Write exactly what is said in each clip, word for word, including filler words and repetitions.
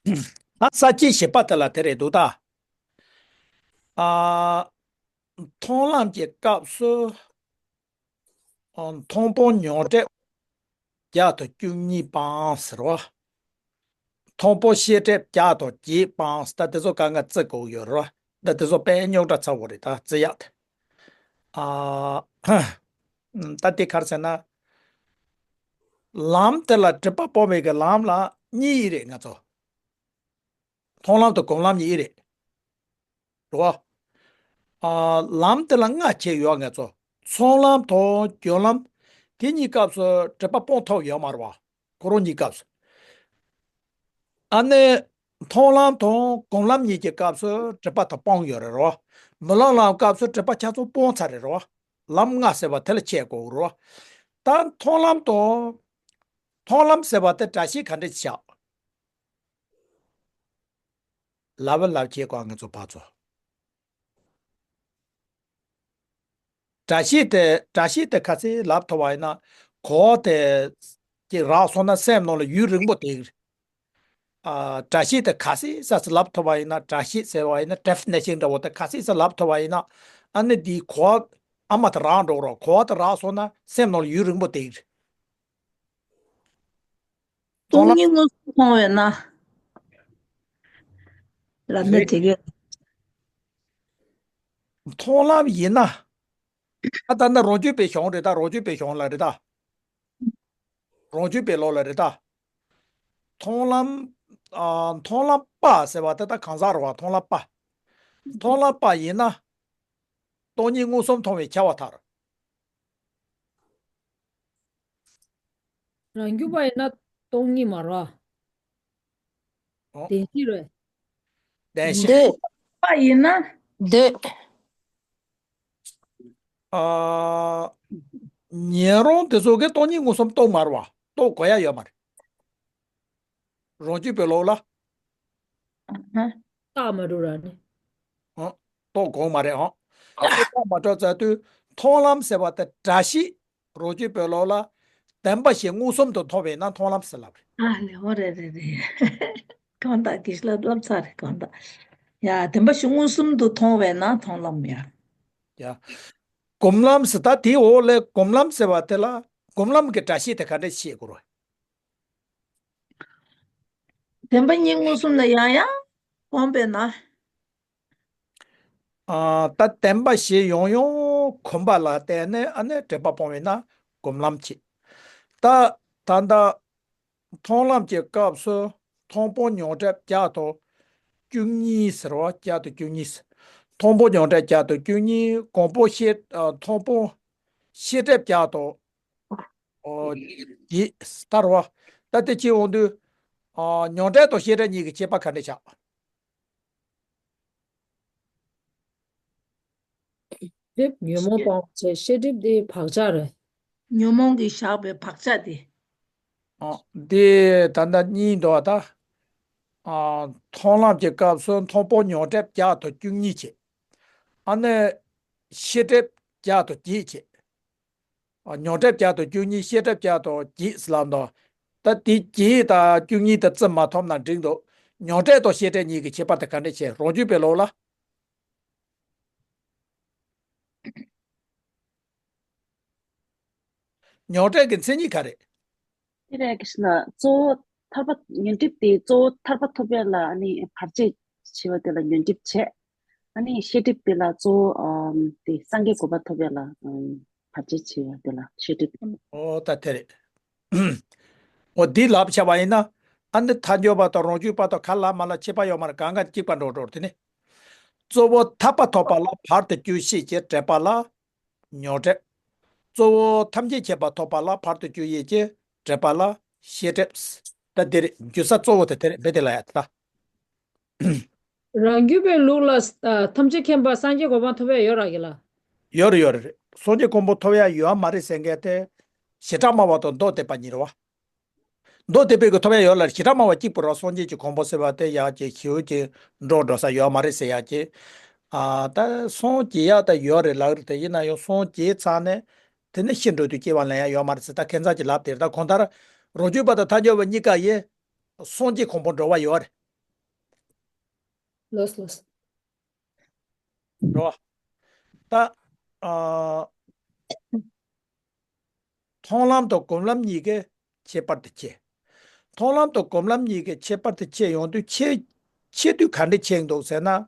ད་ས་བཅད་བཞི་པ་དེ་ལ་དེ་རེད་འདུག་ད། ཨ། མཐོང་ལམ་གྱི་སྐབས་སུ། ཨ། མཐོང་སྤང་མྱོང་སྒྲིབ་བརྒྱད་དང་བཅུ་གཉིས་སྤངས་ཟེར་བ། མཐོང་སྤང་ཤེས་སྒྲིབ་བརྒྱད་དང་བརྒྱད་སྤངས། ད་དེ་ཚོ་གང་ག་བརྩི་དགོས་ཡོད་རེད་བ། ད་དེ་ཚོ་དཔེ་རྙོག་དྲ་ཚ་བོ་རེད་ད་བརྩི་ཡག་དེ། ཨ། ད་དེ་ག་རེ་ཟེར་ན། ལམ་དེ་ལ་སྒྲིབ་པ་སྤོང་བའི་གི་ལམ་ལ་གཉིས་རེད་ང་ཚོ། མཐོང་ལམ་དང་སྒོམ་ལམ་གཉིས་རེད། རེད་བ། ཨ། ལམ་དེ་ལ་ལྔ་ཕྱེ་ཡོད་ང་ཚོ། ཚོགས་ལམ་དང་སྦྱོར་ལམ། དེ་གཉིས་སྐབས་སུ་སྒྲིབ་པ་སྤོང་ཐུབ་ཡོད་མ་རེད་བ། ཁོ་རང་གཉིས་སྐབས་སུ། ཨ་ནི། མཐོང་ལམ་དང་སྒོམ་ལམ་གཉིས་ཀྱི་སྐབས་སུ་སྒྲིབ་པ་དེ་སྤངས་ཡོད་རེད་རོ། རྨི་ལམ་ལམ་སྐབས་སུ་སྒྲིབ་པ་ཆ་ཚང་སྤངས་ཚར་རེད་རོ། ལམ་ལྔ་ཟེར་བ་དེ་ལ་ཕྱེ་དགོས་རོ། ད་མཐོང་ལམ་དང་། མཐོང་ལམ་ཟེར་བ་དེ་བཀྲ་ཤིས་ག་འདྲ་བྱ། ལབ་ལབ་བྱེད་དགོས་ང་ཚོ་ཕར་ཚུར། བཀྲ་ཤིས་དེ་བཀྲ་ཤིས་དེ་གལ་སྲིད་ལབ་ཐུབ་པ་ཡིན་ན། གོ་བ་དེ་ཅིག་རག་སོང་ན་སེམས་ནང་ལ་ཡུན་རིང་པོ་དེ། ཨ། བཀྲ་ཤིས་དེ་གལ་སྲིད་ས་ལབ་ཐུབ་པ་ཡིན་ན། བཀྲ་ཤིས་ཟེར་བ་ཡིན་ན་ཌེ་ཕི་ནེ་ཤན་འདྲ་བོ་དེ་གལ་སྲིད་ས་ལབ་ཐུབ་པ་ཡིན་ན། ཨ་ནི་འདིའི་གོ་བ་ཨ་མ་དེ་རག་འགྲོ་རོགས། གོ་བ་དེ་རག་སོང་ན་སེམས་ནང་ལ་ཡུན་རིང་པོ་དེ། སྟོང་ཉིད་མངོན་སུམ་མཐོང་བས་ན། ལབ་ན་རེད། དེ་གས། མཐོང་ལམ་ཡིན་ན། ཨ། ད་ནི་རང་རྒྱུད་པའི་གཞུང་རེད་ད། རང་རྒྱུད་པའི་གཞུང་ལ་རེད་ད། རང་རྒྱུད་པའི་ལུགས་ལ་རེད་ད། མཐོང་ལམ། ཨ། མཐོང་ལམ་པ་ཟེར་བ་དེ་ད་གང་ཟག་རེད་བ། མཐོང་ལམ་པ། མཐོང་ལམ་པ་ཡིན་ན། སྟོང་ཉིད་མངོན་སུམ་མཐོང་བས་ཁྱབ་པར་ཐལ། རང་རྒྱུད་པ་ཡིན་ན་སྟོང་ཉིད་མ་རེད་བ། ཨོ། བདེན་བཞི་རེད། བདེན་བཞི། འདོད། པ་ཡིན་ན། འདོད། ཨ། ཉན་རང་དེ་ཚོ་གིས་སྟོང་ཉིད་མངོན་སུམ་རྟོགས་མ་རེད་བ། རྟོགས་དགོས་ཡ་ཡོད་མ་རེད། རང་རྒྱུད་པའི་ལུགས་ལ། ཨ་ཧ། རྟགས་མ་གྲུབ་ར་ནི། ཨ། རྟོགས་དགོས་མ་རེད་ཨང་། རྟགས་མ་གྲུབ་ཙང་དུས་མཐོང་ལམ་ཟེར་བ་དེ་བཀྲ་ཤིས། རང་རྒྱུད་པའི་ལུགས་ལ། བདེན་པ་བཞི་མངོན་སུམ་དུ་མཐོང་བས་ན་མཐོང་ལམ་ཟེར་ལབ་རེད། ཨ་ལེ། འོ་རེད་རེད་རེད། གང་ལྟར་དགེ་བཤེས་ལགས་ལབ་ཚར་རེད་གང་ལྟར། ཡ། བདེན་པ་བཞི་མངོན་སུམ་དུ་མཐོང་བས་ན་མཐོང་ལམ་ཡ། ཡ། སྒོམ་ལམ་ཟེར་ད་དེའི་འོག་ལས་སྒོམ་ལམ་ཟེར་བ་དེ་ལ་སྒོམ་ལམ་གྱི་བཀྲ་ཤིས་དེ་ག་འདྲ་ཤེས་དགོས་རེད། བདེན་པ་གཉིས་མངོན་སུམ་ལ་ཡང་ཡང་སྒོམ་པས་ན། ཨ། ད་བདེན་པ་བཞི་ཡང་ཡང་གོམས་པ་ལ་བརྟེན་ནས་ཨ་ནི་སྒྲིབ་པ་སྤོང་བས་ན་སྒོམ་ལམ་བྱེད། ད་ད་ལྟ་མཐོང་ལམ་གྱི་སྐབས་སུ་མཐོང་སྤང་མྱོང་སྒྲིབ་བརྒྱད་དང་བཅུ་གཉིས་ཟེར་བ། བརྒྱད་དང་བཅུ་གཉིས། མཐོང་སྤང་མྱོང་སྒྲིབ་བརྒྱད་དང་བཅུ་གཉིས། སྒོམ་སྤང་ཤེས། ཨ། མཐོང་སྤང་ཤེས་སྒྲིབ་བརྒྱད་དང་བརྒྱད་ཟེར་བ། ད་དེ་ཕྱེ་འོང་དུས། ཨ། མྱོང་སྒྲིབ་དང་ཤེས་སྒྲིབ་གཉིས་ཀྱི་ཁྱད་པར་ག་འདྲ་ཆགས། སྒྲིབ་ཉོན་མོངས་སྤོང་བྱེད། ཤེས་སྒྲིབ་དེ་བག་ཆགས་རེད། ཉོན་མོངས་ཀྱིས་བཞག་པའི་བག་ཆགས་དེ། ཨ། དེ་ད་ལྟ་གཉིས་འདུག་བ་ད། ཨ། མཐོང་ལམ་གྱི་སྐབས་སུ་མཐོང་སྤང་མྱོང་སྒྲིབ་བརྒྱད་དང་བཅུ་གཉིས་བྱེད། ཨ་ནི་ཤེས་སྒྲིབ་བརྒྱད་དང་བརྒྱད་བྱེད། ཨ། མྱོང་སྒྲིབ་བརྒྱད་དང་བཅུ་གཉིས། ཤེས་སྒྲིབ་བརྒྱད་དང་བརྒྱད་ཟེར་ལབ་འདུག་ད་དེ་བརྒྱད་དང་བཅུ་གཉིས་དེ་བརྩི་མ་ཐུབ་ན་འགྲིག་འདུག་མྱོང་སྒྲིབ་དང་ཤེས་སྒྲིབ་གཉིས་ཀྱི་ཁྱད་པར་དེ་ག་འདྲ་བྱེད། རང་རྒྱུད་པའི་ལུགས་ལ། མྱོང་སྒྲིབ་ཀྱི་མཚན་ཉིད་ག་རེ། དེ་རེད། དགེ་བཤེས་ལགས། གཙོ་བོ་ཐར་པ། ཉོན་སྒྲིབ་དེ་གཙོ་བོ་ཐར་པ་ཐོབ་ཡ་ལ་ཨ་ནི་བར་ཆད་བྱེད་པ་དེ་ལ་ཉོན་སྒྲིབ་བྱས། ཨ་ནི་ཤེས་སྒྲིབ་དེ་ལ་གཙོ་བོ། ཨམ། དེ་སངས་རྒྱས་གོ་འཕང་ཐོབ་ཡ་ལ། ཨམ། བར་ཆད་བྱེད་པ་དེ་ལ་ཤེས་སྒྲིབ། ཨོ་ད་དེ་རེད། འོ་འདི་ལབ་བྱ་བ་ཡིན་ན། ཨ་ནི་ཐལ་འགྱུར་བ་དང་རང་རྒྱུད་པ་དང་ག་ལ་མ་ལ་ཁྱད་པར་ཡོད་མ་རེད། གང་ག་གཅིག་པ་འགྲོ་འགྲོ་དེ་ནི། གཙོ་བོ་ཐར་པ་ཐོབ་པ་ལ་བར་དུ་གཅོད་ཤེས་ཀྱི་སྒྲིབ་པ་ལ་མྱོང་སྒྲིབ། གཙོ་བོ་ཐམས་ཅད་མཁྱེན་པ་ཐོབ་པ་ལ་བར་དུ་གཅོད་ཡས་ཀྱི་སྒྲིབ་པ་ལ་ཤེས་སྒྲིབ། ད་འདིར་འགྱུར་ས་གཙོ་བོ་དེ་དེ་རེད། འབད་དེ་ལ་ཡ་ད། རང་རྒྱུད་པའི་ལུགས་ལ། ཨ། ཐམས་ཅད་མཁྱེན་པ་སངས་རྒྱས་གོ་འཕང་ཐོབ་ཡ་ཡོད་ར་གི་ལ། ཡོད་རེད་ཡོད་རེད། སངས་རྒྱས་གོ་འཕང་ཐོབ་ཡ་ཡོད་མ་རེད་ཟེར་མཁན་དེ། བྱེ་བྲག་སྨྲ་བ་དང་མདོ་སྡེ་པ་གཉིས་རེད་བ། མདོ་སྡེ་པའི་གི་ཐོབ་ཡ་ཡོད་ལ། བྱེ་བྲག་སྨྲ་བ་གཅིག་པུ་ར་སངས་རྒྱས་ཀྱི་གོ་འཕང་ཟེར་བ་དེ་ཡག་ཅིག་ཞེའུ་ཅིག་འགྲོ་འགྲོ་ས་ཡོད་མ་རེད་ཟེར་ཡག་ཅིག་ཨ། ད་སངས་རྒྱས་ཡག་ད་ཡོད་རེད་ལགས་རེད། དེ་ཡིན་ན་ཡང་སངས་རྒྱས་ཚར་ནས་དེ་ནས་ཤི་འགྲོ་དུས་སྐྱེ་བ་ལེན་ཡ་ཡོད་མ་རེད་ཟེར། ད་ཁྱེད་ཚང་གི་ལབ་དེ་རེད། ད་གང་ལྟར་རང་རྒྱུད་པ་དང་ཐལ་འགྱུར་བ་གཉིས་ཀ་ཡི་སངས་རྒྱས་གོ་འཕང་འགྲོ་བ་ཡོད་རེད། ལོས་ལོས། རོ། ད། ཨ། མཐོང་ལམ་དང་སྒོམ་ལམ་གཉིས་ཀའི་ཁྱད་པར་དེ་ཕྱེ། མཐོང་ལམ་དང་སྒོམ་ལམ་གཉིས་ཀའི་ཁྱད་པར་དེ་ཕྱེ་ཡོང་དུས་ཕྱེ། ཕྱེ་དུས་ག་འདྲ་ཕྱེ་འདུག་ཟེར་ན། ཨ།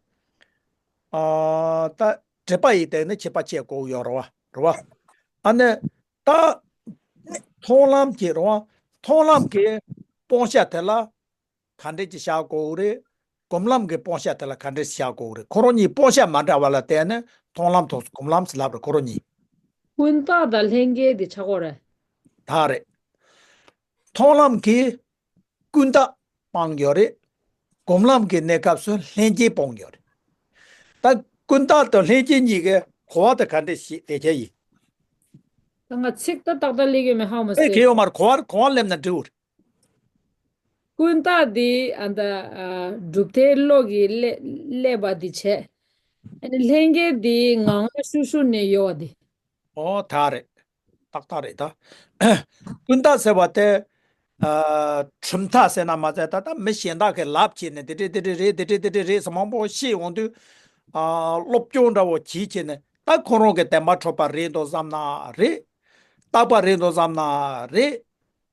ད་སྒྲིབ་པ་ཡི་སྟེང་ནས་ཁྱད་པར་ཕྱེ་དགོས་ཡོད་རེད་བ། རེད་བ། ཨ་ནི། ད། མཐོང་ལམ་གྱི་རེད་བ། མཐོང་ལམ་གྱི་སྤོང་བྱ་དེ་ལ། ག་འདྲས་ཀྱི་བཞག་དགོས་རེད། སྒོམ་ལམ་གྱི་སྤོང་བྱ་དེ་ལ་ག་འདྲས་བཞག་དགོས་རེད། ཁོ་རང་གཉིས་སྤོང་བྱ་མ་འདྲ་བ་ལ་བརྟེན་ནས་མཐོང་ལམ་དང་སྒོམ་ལམ་ཟེར་ལབ་རེད། ཁོ་རང་གཉིས། ཀུན་བཏགས་དང་ལྷན་སྐྱེས་དེ་ཆགས་ཀྱི་རེད། ད་རེད། མཐོང་ལམ་གྱིས་ཀུན་བཏགས་སྤང་ཡོད་རེད། སྒོམ་ལམ་གྱི་གནས་སྐབས་སུ་ལྷན་སྐྱེས་སྤོང་ཡོད་རེད། ད་ཀུན་བཏགས་དང་ལྷན་སྐྱེས་གཉིས་ཀའི་གོ་བ་དེ་ག་འདྲས་ཤེས་བསྡད་ཀྱི་ཡིན། ད་ང་ཚིག་ད་ཏག་ཏག་ལེགས་ཡོད་མེད་ཧ་མ་ཨེ་གལ་ཡོད་མ་རེད། གོ་བ་གོ་བ་སླེབས་ན་འགྲིག་གི་རེད། ཀུན་བཏགས་འདི་ཨ་ད་ཨ་གྲུབ་མཐའི་བློ་གིས་སླེ་སླེབས་པ་འདི་བྱས། ཨ་ནི་ལྷན་སྐྱེས་འདི་ངང་ངམ་ཤུགས་ཤུགས་ནས་ཡོད་པ་འདི། ཨོ་ད་རེད། ཏག་ཏག་རེད་ད། ཀུན་བཏགས་ཟེར་བ་དེ། ཨ་གྲུབ་མཐའ་ཟེར་ན་མ་ཟད་ད་ལྟ་མི་གཞན་དག་གིས་ལབ་བྱས་ནས་དེ་འདྲས་དེ་འདྲས་རེད། དེ་འདྲས་དེ་འདྲས་རེད་ཟེར་མང་པོ་བཤད་འོང་དུས། ཨ་སློབ་སྦྱོང་འདྲ་བོ་བྱས་བྱས་ནས་ད་ཁོ་རང་གི་བདེན་པ་འཕྲོད་པ་རེད་འདུག་བསམ་ན་རེད། རྟག་པ་རེད་འདུག་བསམ་ན་རེད།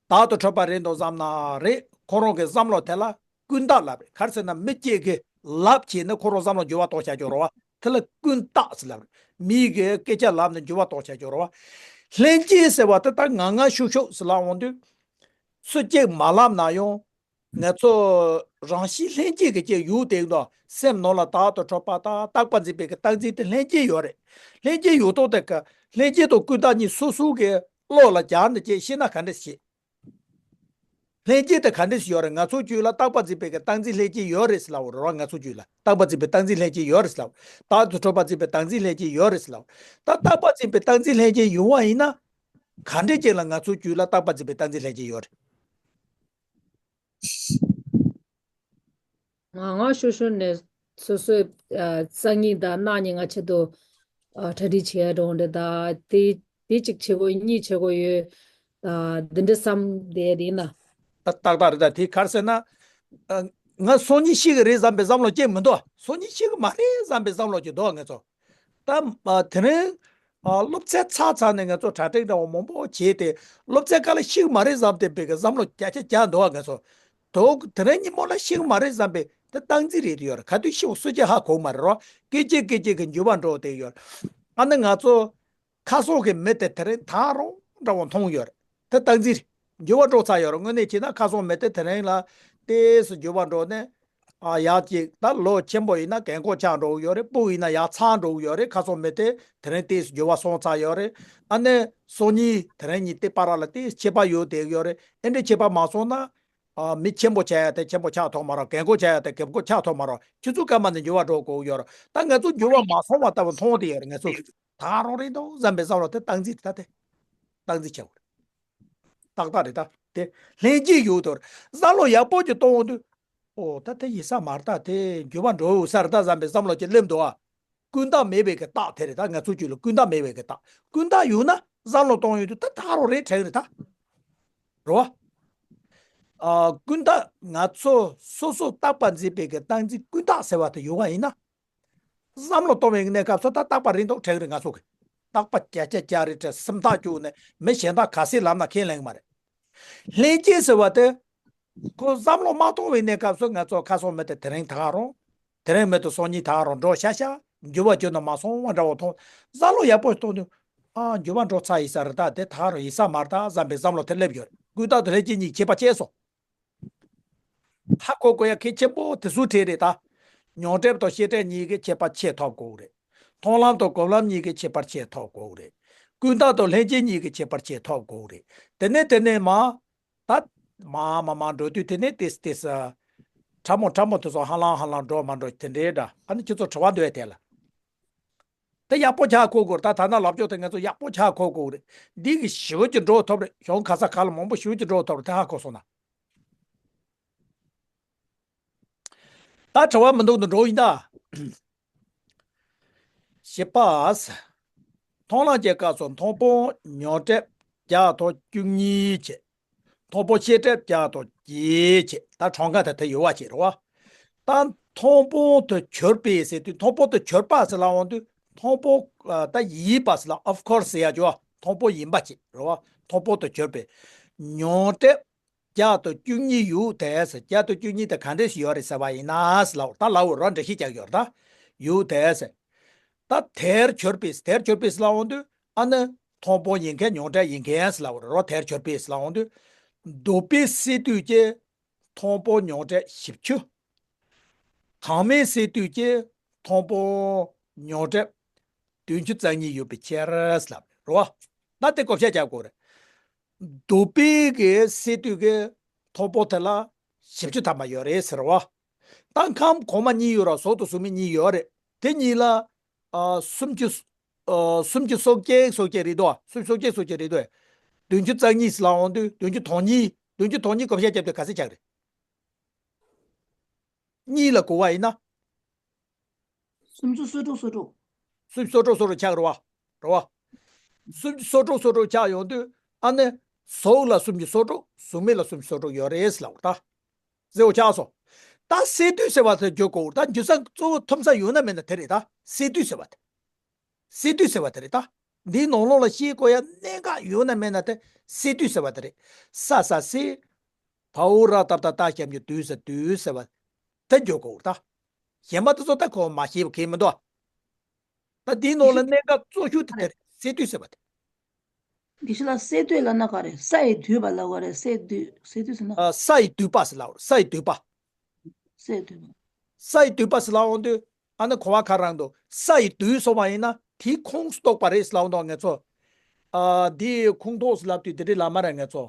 བདག་ཏུ་འཕྲོད་པ་རེད་འདུག་བསམ་ན་རེད། ཁོ་རང་གི་བསམ་བློ་དེ་ལ་ཀུན་བཏགས་ལབ་རེད། ག་རེ་ཟེར་ན་མི་གཅིག་གིས་ལབ་བྱས་ནས་ཁོ་རང་བསམ་བློ་འགྱུར་བ་གཏོང་བྱ་རྒྱུ་རེད་བ། དེ་ལ་ཀུན་བཏགས་ཟེར་ལབ་རེད། མིའི་གི་སྐད་ཆ་ལབ་ནས་འགྱུར་བ་གཏོང་བྱ་རྒྱུ་རེད་བ། ལྷན་སྐྱེས་ཟེར་བ་དེ་ད་ངང་ངམ་ཤུགས་ཤུགས་ཟེར་ལབ་འོང་དུས། སུ་གཅིག་མ་ལབ་ན་ཡང་། ང་ཚོ་རང་བཞིན་ལྷན་སྐྱེས་ཀྱི་སྐྱེ་ཡུལ་དེ་ཡིན་དུས་སེམས་ནང་ལ་བདག་ཏུ་འཕྲོད་པ་དང་རྟག་པར་འཛིན་པའི་གི་རྟག་འཛིན་དེ་ལྷན་སྐྱེས་ཡོད་རེད། ལྷན་སྐྱེས་ཡོད་ཐོག་དེ་ག་ལྷན་སྐྱེས་དང་ཀུན་བཏགས་གཉིས་སོ་སོ་གི་བློ་ལ་སྦྱར་ནས་ཅིག་ཤེས་ན་ག་འདྲ་ཞིག་ལྷན་སྐྱེས་དེ་ག་འདྲ་ཞིག་ཡོད་རེད། ང་ཚོ་རྒྱུད་ལ་རྟག་པར་འཛིན་པའི་གི་རྟག་འཛིན་ལྷན་སྐྱེས་ཡོད་རེད་ཟེར་ལབ་པ་རེད་བ། ང་ཚོ་རྒྱུད་ལ་རྟག་པར་འཛིན་པའི་རྟག་འཛིན་ལྷན་སྐྱེས་ཡོད་རེད་ཟེར་ལབ། བདག་ཏུ་འཕྲོད་པར་འཛིན་པའི་རྟག་འཛིན་ལྷན་སྐྱེས་ཡོད་རེད་ཟེར་ལབ། ད་རྟག་པར་འཛིན་པའི་རྟག་འཛིན་ལྷན་སྐྱེས་ཡོད་པ་ཡིན་ན། ག་འདྲས་ཅིག་ལ་ང་ཚོ་རྒྱུད་ལ་རྟག་པར་འཛིན་པའི་རྟག་འཛིན་ལྷན་སྐྱེས་ཡོད་རེད། ངང་ངམ་ཤུགས་ཤུགས་ནས་སོ་སོའི་ཨ་རྩ་གཉིས་དང་རྣམ་གཉིས་ང་ཆེད་དུ་ཨ་གྲ་སྒྲིག་བྱེད་ཡ་འགྲོ་འདྲ་ད། དེ་དེ་གཅིག་བྱེད་དགོས་གཉིས་བྱེད་དགོས་ཡོད། ད་འདི་འདྲ་བསམ་བསྡད་ཡིན་ན། ད་ཏག་ཏག་རེད། ད་དེ་ག་རེ་ཟེར་ན། ཨ་ང་སང་ཉིན་ཤི་གི་རེད་བསམ་པའི་བསམ་བློ་སྐྱེ་མི་འདུག་སང་ཉིན་ཤི་གི་མ་རེད་བསམ་པའི་བསམ་བློ་ཅིག་འདུག་ང་ཚོ། ད་ཨ་དེ་རིང་ཨ་སློབ་ཚན་ཚར་ཚར་ནས་ང་ཚོ་གྲ་སྒྲིག་འདྲ་བོ་མང་པོ་བྱས་ཏེ། སློབ་ཚན་སྐབས་ལ་ཤི་གི་མ་རེད་བསམ་བསྡད་པའི་གི་བསམ་བློ་བརྒྱ་ཆ་བརྒྱ་འདུག་ང་ཚོ། དོ་དེ་རིང་ཉིན་མོ་ལ་ཤི་གི་མ་རེད་བསམ་པའི་དེ་རྟག་འཛིན་རེད་ཡོད་རེད། ག་དུས་ཤི་བ་སུ་གཅིག་ཧ་གོ་གི་མ་རེད་རོ། སྐད་ཅིག་སྐད་ཅིག་གི་འགྱུར་བ་འགྲོ་བསྡད་ཡོད་རེད། ཨ་ནི་ང་ཚོ་ཁ་སང་གི་མི་དེ་དེ་རིང་ད་རུང་འདྲ་བོ་མཐོང་ཡོད་རེད། དེ་རྟག་འཛིན་རེད། འགྱུར་བ་འགྲོ་ཚར་ཡོད་རེད། དངོས་གནས་བྱས་ན་ཁ་སང་མི་དེ་དེ་རིང་ལ་ཏོག་ཙམ་འགྱུར་བ་འགྲོ་ནས། ཨ་ཡག་ཅིག་ད་ལོ་ཆེན་པོ་ཡིན་ན་རྒན་གོག་ཆགས་འགྲོ་གི་ཡོད་རེད། སྤུ་ཡིན་ན་ཡག་ཚར་འགྲོ་གི་ཡོད་རེད། ཁ་སང་མི་དེ་དེ་རིང་ཏོག་ཙམ་འགྱུར་བ་སོང་ཚར་ཡོད་རེད། ཨ་ནི་སང་ཉིན་དེ་རིང་གཉིས་དེ་བར་ལ་ཏོག་ཙམ་ཁྱད་པར་ཡོད་བསྡད་ཡོད་རེད། ཨེ་འདྲ་ཁྱད་པར་མ་སོང་ན། ཨ་མི་ཆེན་པོ་ཆགས་ཡ་དེ་ཆེན་པོ་ཆགས་ཐུབ་མ་རེད། རྒན་གོག་ཆགས་ཡ་དེ་རྒན་གོག་ཆགས་ཐུབ་མ་རེད། ཁྱེད་ཚོ་སྐར་མ་ནས་འགྱུར་བ་འགྲོ་དགོས་ཡོད་རེད། ད་ང་ཚོ་འགྱུར་བ་མ་སོང་བ་ལྟ་བུ་མཐོང་བསྡད་ཡོད་རེད། ང་ཚོ་ད་རུང་རེད་འདུག་བསམ་པའི་བསམ་བློ་དེ་རྟག་འཛིན་རེད། ད་དེ་རྟག་འཛིན་ཆགས་ཡོད་རེད། ཏག་ཏག་རེད། ད་དེ་ལྷན་སྐྱེས་ཡོད་དོ། བསམ་བློ་ཡག་པོ་ཅིག་གཏོང་འོང་དུས། ཨོ་ད་དེ་ཡིན་ས་མ་རེད། ད་དེ་འགྱུར་བ་འགྲོ་ཡོད་ས་རེད་ད་བསམ་པའི་བསམ་བློ་ཅིག་སླེབས་འདུག་ཨ། ཀུན་བཏགས་མེད་པའི་གི་རྟགས་དེ་རེད། ད་ང་ཚོ་རྒྱུད་ལ་ཀུན་བཏགས་མེད་པའི་གི་རྟགས། ཀུན་བཏགས་ཡོད་ན་བསམ་བློ་གཏོང་ཡོང་དུས་ད་ད་རུང་རེད་དྲན་རེད་ད། རེད་བ། ཨ་ཀུན་བཏགས་ང་ཚོ་སོ་སོ་རྟག་པར་འཛིན་པའི་གི་རྟག་འཛིན་ཀུན་བཏགས་ཟེར་བ་དེ་ཡོད་པ་ཡིན་ན། བསམ་བློ་གཏོང་བའི་གནས་སྐབས་སུ་ད་རྟག་པ་རེད་འདུག་དྲན་གི་རེད། ང་ཚོ་གི་རྟག་པ་བརྒྱ་ཆ་བརྒྱ་རེད་དྲན། སེམས་ཐག་བཅུག་ནས་མི་གཞན་དག་ག་ཚོད་ལབ་ན་ཁས་ལེན་གི་མ་རེད། ལྷན་སྐྱེས་ཟེར་བ་དེ། ཁོ་བསམ་བློ་མ་གཏོང་བའི་གནས་སྐབས་སུ་ང་ཚོ་ཁ་སང་མི་དེ་དེ་རིང་ད་རུང་། དེ་རིང་མི་དེ་སང་ཉིན་ད་རུང་འགྲོ་ཤག་ཤག་འགྱུར་བ་ཅུང་ཙམ་མ་སོང་བ་འདྲ་བོ་མཐོང་། བསམ་བློ་ཡག་པོ་གཏོང་དུས། ཨ་འགྱུར་བ་འགྲོ་ཚར་ཡིན་ས་རེད། ད་དེ་ད་རུང་ཡིན་ས་མ་རེད་ད་བསམ་པའི་བསམ་བློ་དེ་སླེབས་ཡོད་རེད། ཀུན་བཏགས་དང་ལྷན་སྐྱེས་གཉིས་ཁྱད་པར་ཕྱེ་སོང་། ཧ་གོ་དགོས་ཡ་གལ་ཆེན་པོ་དེ་ཚོ་གྲས་རེད་ད། མྱོང་གྲོལ་དང་ཤེས་གྲོལ་གཉིས་ཀའི་ཁྱད་པར་ཕྱེ་ཐུབ་དགོས་རེད། མཐོང་ལམ་དང་སྒོམ་ལམ་གཉིས་ཀའི་ཁྱད་པར་ཕྱེ་ཐུབ་དགོས་རེད། ཀུན་བཏགས་དང་ལྷན་སྐྱེས་གཉིས་ཀའི་ཁྱད་པར་ཕྱེ་ཐུབ་དགོས་རེད། དེ་ནས་དེ་ནས་མ། ད། མ་མ་མ་འགྲོ་དུས་དེ་ནས་ཏེས་ཏེས། ཕྲ་མོ་ཕྲ་མོ་དེ་ཚོ་ཧ་ལམ་ཧ་ལམ་འགྲོ་མ་འགྲོ་དེ་འདྲའི་འདྲ། ཨ་ནི་ཁྱེད་ཚོ་དྲི་བ་འདོད་དེ་ལ། དེ་ཡག་པོ་ཆགས་གོ་དགོས་རེད། ད་ཐ་ན་ལབ་ཕྱོགས་དེ་ང་ཚོ་ཡག་པོ་ཆགས་གོ་དགོས་རེད། འདི་གི་ཞི་བ་ཅིག་འགྲོ་ཐུབ་རེད། གཞུང་ག་ས་ག་ལ་མང་པོ་ཞི་བ་ཅིག་འགྲོ་ཐུབ་རེད། དེ་ཧ་གོ་སོང་ན། ད་དྲི་བ་མི་འདུག་ནི་འགྲོ་ཡིན་ད། བཞི་པ། མཐོང་ལམ་གྱི་སྐབས་སུ་མཐོང་སྤང་མྱོང་གྲོལ་བརྒྱ་དང་བཅུ་གཉིས་བྱས། མཐོང་སྤང་ཤེས་གྲོལ་བརྒྱ་དང་བརྒྱད་བྱས། ད་གྲངས་ཀ་དེ་དེ་ཡོད་པ་ཅིག་རེད་བ། ད་ མཐོང་སྤང་དུ་གྱུར་པའི་ཟེར་དུས། མཐོང་སྤང་དུ་གྱུར་པ་ཟེར་ལབ་ཡོང་དུས། མཐོང་སྤང་ཨ་ད་ཡིན་པ་ཟེར་ལ། of course ཟེར་ཡ་ཅིག་ཡོད། མཐོང་སྤང་ཡིན་པ་ཅིག་རེད་བ། མཐོང་སྤང་དུ་གྱུར་པའི་མྱོང་གྲོལ་བརྒྱ་དང་བཅུ་གཉིས་ཡོད་དེ་ཟེར། བརྒྱ་དང་བཅུ་གཉིས་དེ་ག་འདྲ་ཞིག་ཡོད་རེད་ཟེར་བ་ཡིན་ན་ཟེར་ལབ། ད་ལབ་རོགས། འགྲེལ་བཤད་རྒྱག་ཡོད་རེད། ད་ཡོད་དེ་ཟེར། ད་དེར་གྱུར་པའི། དེར་གྱུར་པའི་ཟེར་ལབ་ཡོང་དུས། ཨ་ནི་མཐོང་སྤང་ཡིན་མཁན་མྱོང་གྲོལ་ཡིན་མཁན་ཟེར་ལབ་རོགས། དེར་གྱུར་པའི་ཟེར་ལབ་ཡོང་དུས། འདོད་པའི་སས་བསྡུས་ཀྱི་མཐོང་སྤང་མྱོང་གྲོལ་བཞི་བཅུ། དྭངས་མའི་སས་བསྡུས་ཀྱི་མཐོང་སྤང་མྱོང་གྲོལ་བདུན་ཅུ་རྩ་གཉིས་ཡོད་པའི་ཕྱིར་ཟེར་ལབ་རེད་བ། ད་དེ་བགོ་བཤའ་རྒྱག་དགོས་རེད། འདོད་པའི་གི་སས་བསྡུས་ཀྱི་མཐོང་སྤང་དེ་ལ་བཞི་བཅུ་ཐམ་པ་ཡོད་རེད་ཟེར་བ། ད་ཁམས་གོང་མ་གཉིས་ཡོད་ར། གཟུགས་དང་གཟུགས་མེད་གཉིས་ཡོད་རེད། དེ་གཉིས་ལ་ཨ་སུམ་ཅུ། ཨ་སུམ་ཅུ་སོ་གཅིག་སོ་གཅིག་རེད་དོ། སུམ་ཅུ་སོ་གཅིག་སོ་གཅིག་རེད་དོ། བདུན་ཅུ་རྩ་གཉིས་ལབ་ཡོང་དུས། བདུན་ཅུ་དོན་གཉིས། བདུན་ཅུ་དོན་གཉིས་བགོ་བཤའ་བརྒྱབ་དུས་ག་ཚད་ཆགས་རེད། གཉིས་ལ་བགོ་བ་ཡིན་ན། སུམ་ཅུ་སོ་དྲུག་སོ་དྲུག་སུམ་ཅུ་སོ་དྲུག་སོ་དྲུག་ཆགས་རེད་བ། རེད་བ། སུམ་ཅུ་སོ་དྲུག་སོ་དྲུག་ཆགས་ཡོང་དུས། ཨ་ནི་གཟུགས་ལ་སུམ་ཅུ་སོ་དྲུག་གཟུགས་མེད་ལ་སུམ་ཅུ་སོ་དྲུག་ཡོད་རེད་ཟེར་ལབ་རེད་ད། ཟེར་བ་ཆགས་སོང་། ད་སས་བསྡུས་ཟེར་བ་དེ་བརྗོད་དགོས། ད་འཇུག་ས་གཙོ་བོ་ཐུམ་ས་ཡོད་ན་མེད་ན་དེ་རེད་ད། སས་བསྡུས་ཟེར་བ་དེ། སས་བསྡུས་ཟེར་བ་དེ་རེད་ད། འདིའི་ནང་ལོགས་ལ་ཤེས་དགོས་ཡ་གནད་འགག་ཡོད་ན་མེད་ན་དེ་སས་བསྡུས་ཟེར་བ་དེ་རེད། ས་ས་སས། བ་འོག་ར་བཏགས་བཏགས་ཞབས་ཀྱུ་བསྡུས་ས་བསྡུས་ཟེར་བ་དེ་བརྗོད་དགོས་ད། གཞན་པ་དེ་ཚོ་ད་ཁོ་མ་ཤེས་པ་གང་མི་འདུག་ད་འདིའི་ནང་ལ་གནད་འགག་གཙོ་ཤོས་དེ་དེ་རེད། སས་བསྡུས་ཟེར་བ་དེ། དགེ་བཤེས་ལགས། སས་བསྡུས་ལབ་ན་ག་རེ། ས་ཡི་བསྡུས་པ་ལབ་དགོས་རེད། སས་བསྡུས། སས་བསྡུས་ཟེར་ན། ཨ་ས་ཡི་བསྡུས་པ་ཟེར་ལབ། ས་ཡི་བསྡུས་པ། སས་བསྡུས་པ། ས་ཡི་བསྡུས་པ་ཟེར་ལབ་ཡོང་དུས། ཨ་ནི་གོ་བ་ག་རང་འདུག་ས་ཡི་བསྡུས་སོང་བ་ཡིན་ན་དེའི་ཁོངས་སུ་གཏོགས་པ་རེད་ཟེར་ལབ་འདུག་ང་ཚོ། ཨ་དེའི་ཁོངས་གཏོགས་ཟེར་ལབ་དུས་དེ་འདྲའི་ལབ་མ་རེད་ང་ཚོ།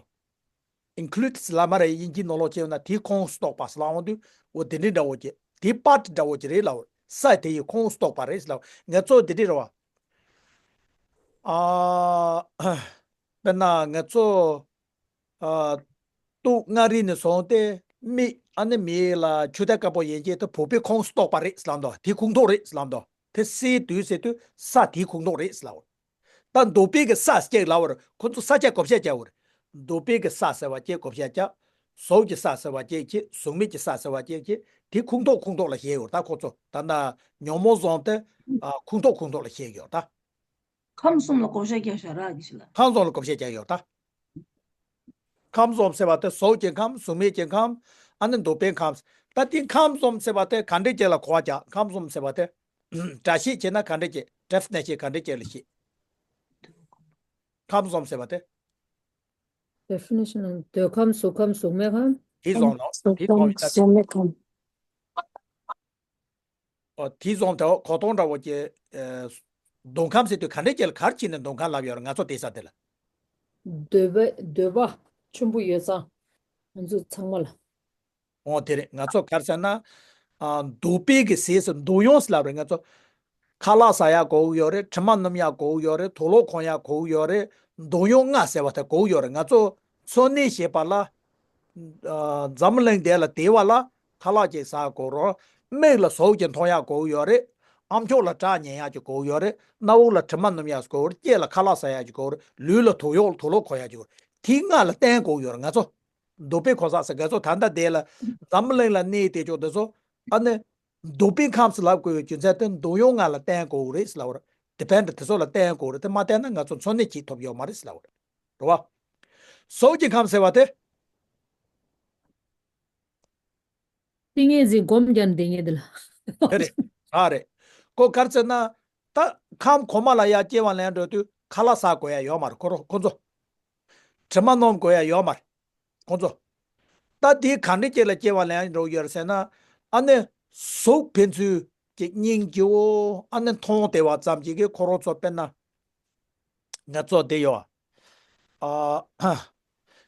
ཨིན་ཀུ་ལུ་ཌི་ལབ་མ་རེད། དབྱིན་ཇིའི་ནང་ལོགས་བྱས་ཡོང་ན་དེའི་ཁོངས་སུ་གཏོགས་པ་ཟེར་ལབ་ཡོང་དུས། འོ་དེ་འདྲའི་འདྲ་བོ་ཅིག་དེའི་པཱར་ཊི་འདྲ་བོ་ཅིག་རེད་ལབ། ས་དེ་ཡི་ཁོངས་སུ་གཏོགས་པ་རེད་ཟེར་ལབ། ང་ཚོ་དེ་འདྲའི་རེད་བ། ཨ། དཔེར་ན་ང་ཚོ། ཨ། སྟོད་མངའ་རིས་ནས་བཟུང་སྟེ་མིག་ཨ་ནི་མིག་ལ་ཆུ་ཐིགས་དཀར་པོ་ཡན་ཆད་དེ་བོད་པའི་ཁོངས་སུ་གཏོགས་པ་རེད་ཟེར་ལབ་འདུག་དེའི་ཁོངས་གཏོགས་རེད་ཟེར་ལབ་འདུག་དེ་སས་བསྡུས་ཟེར་དུས་ས་དེའི་ཁོངས་གཏོགས་རེད་ཟེར་ལབ། ད་འདོད་པའི་གི་ས་ཅིག་ལབ་པར་ཁོ་ཚོ་ས་ཆ་བགོ་བཤའ་རྒྱག་པར། འདོད་པའི་གི་ས་ཟེར་བ་ཅིག་བགོ་བཤའ་རྒྱག་གཟུགས་ཀྱི་ས་ཟེར་བ་ཅིག་བྱེད། གཟུགས་མེད་ཀྱི་ས་ཟེར་བ་ཅིག་བྱེད། དེ་ཁོངས་གཏོགས་ཁོངས་གཏོགས་ལ་བཤད་ཡོད་ད་ཁོ་ཚོ། ད་ལྟ་ཉོན་མོངས་བཟུང་སྟེ་ཨ་ཁོངས་གཏོགས་ཁོངས་གཏོགས་ལ་བཤད་ཡོད་ད། ཁམས་གསུམ་ལ་བགོ་བཤའ་རྒྱག་བཞག་ར་དགེ་བཤེས་ལགས། ཁམས་གསུམ་ལ་བགོ་བཤའ་རྒྱག་ཡོད་ད། ཁམས་གསུམ་ཟེར་བ་དེ་གཟུགས་ཀྱི་ཁམས། གཟུགས་མེད་ཀྱི་ཁམས། ཨ་ནི་འདོད་པའི་ཁམས། ད་དེ་ཁམས་གསུམ་ཟེར་བ་དེ་ག་འདྲས་ཅིག་ལ་གོ་བ་རྒྱག་ཁམས་གསུམ་ཟེར་བ་དེ། སྒྲ་བཤད་བྱས་ན་ག་འདྲས་ཅིག་ཌེ་ཕི་ནེ་ཤན་ག་འདྲས་ཅིག་ལ་བཤད། ཁམས་གསུམ་ཟེར་བ་དེ། ཌེ་ཕི་ནེ་ཤན་ནང་འདོད་ཁམས། གཟུགས་ཁམས། གཟུགས་མེད་ཁམས། དེ་གསུམ་ནང་དེ་གསུམ་ཡིན་ད། གཟུགས་མེད་ཁམས། ཨོ་དེ་གསུམ་དེ་གོ་སྟངས་འདྲ་བོ་ཅིག་ཨེ། འདོད་ཁམས་ཟེར་དུས་ག་འདྲས་ཅིག་ལ་ག་རེ་བྱས་ནས་འདོད་ཁམས་ལབ་ཡོད་རེད་ང་ཚོ་བསྡད་ས་དེ་ལ། འདོད་པ། འདོད་པ་ཆེན་པོ་ཡོད་ཙང་ང་ཚོ་ཚང་མ་ལ། འོ་དེ་རེད། ང་ཚོ་ག་རེ་ཟེར་ན། ཨ་འདོད་པའི་གི་ཟས་སུ་འདོད་ཡོན་ཟེར་ལབ་རེད། ང་ཚོ་ཁ་ལག་ཟ་ཡག་དགོས་ཀྱི་ཡོད་རེད། དྲི་མ་སྣོམ་ཡག་དགོས་ཀྱི་ཡོད་རེད། དུག་ལོག་གོན་ཡག་དགོས་ཀྱི་ཡོད་རེད། འདོད་ཡོན་ལྔ་ཟེར་བ་དེ་དགོས་ཀྱི་ཡོད་རེད། ང་ཚོ་འཚོ་གནས་བྱེད་པ་ལ། ཨ་འཛམ་གླིང་འདི་ལ་བསྡད་པ་ལ་ཁ་ལག་ཅིག་ཟ་དགོས་རེད། མིག་ལ་གཟུགས་ཅིག་མཐོང་ཡག་དགོས་ཀྱི་ཡོད་རེད། ཨམ་ཅོག་ལ་སྒྲ་ཉན་ཡག་ཅིག་དགོས་ཀྱི་ཡོད་རེད། སྣ་བུག་ལ་དྲི་མ་སྣོམ་ཡག་དགོས་རེད། སྐེ་ལ་ཁ་ལག་ཟ་ཡག་ཅིག་དགོས་རེད། ལུས་ལ་དུག་ཡོག་དུག་ལོག་གོན་ཡག་ཅིག་དགོས་རེད། དེ་ལྔ་ལ་བརྟེན་དགོས་ཀྱི་ཡོད་རེད། ང་ཚོ་འདོད་པའི་གོ་ས་ཟེར་ག་ཚོད་ད་ལྟ་དེ་ལ་འཛམ་གླིང་ལ་གནས་བསྡད་ཆོག་དེ་ཚོ་ཨ་ནི་འདོད་པའི་ཁམས་སུ་ལབ་དགོས་པའི་རྒྱུ་མཚན་དེ་འདོད་ཡོན་ལྔ་ལ་བརྟེན་དགོས་རེད་ཟེར་ལབ་པ་རེད། ཌི་པེན་ཌི་དེ་ཚོ་ལ་བརྟེན་དགོས་རེད། དེ་མ་བརྟེན་ན་ང་ཚོ་འཚོ་གནས་བྱེད་ཐུབ་ཡོད་མ་རེད་ཟེར་ལབ་པ་རེད། རེད་བ། གཟུགས་ཀྱི་ཁམས་ཟེར་བ་དེ། ཏིང་ངེ་འཛིན་སྒོམ་རྒྱབ་བསྡད་མཁན་དེ་ལ། དེ་རེད། ཨ་རེད། ཁོ་ག་རེ་ཟེར་ན། ད་ཁམས་གོང་མ་ལ་ཡར་སྐྱེ་བ་ལེན་འགྲོ་དུས་ཁ་ལག་ཟ་དགོས་ཡ་ཡོད་མ་རེད་ཁོ་རོ་ཁོ་ཚོ། དྲི་མ་སྣོམ་དགོས་ཡ་ཡོད་མ་རེད་ཁོ་ཚོ། ད་དེའི་ག་འདྲ་ཅིག་ལ་སྐྱེ་བ་ལེན་འགྲོ་ཡོད་རེད་ཟེར་ན། ཨ་ནི་གཟུགས་ཕན་ཚུན་གྱི་སྙིང་རྗེ་བོ་ཨ་ནི་མཐོང་བདེ་བ་ཙམ་ཅིག་གིས་ཁོ་རང་ཚོ་དཔེར་ན། ང་ཚོ་དེ་ཡོད། ཨ།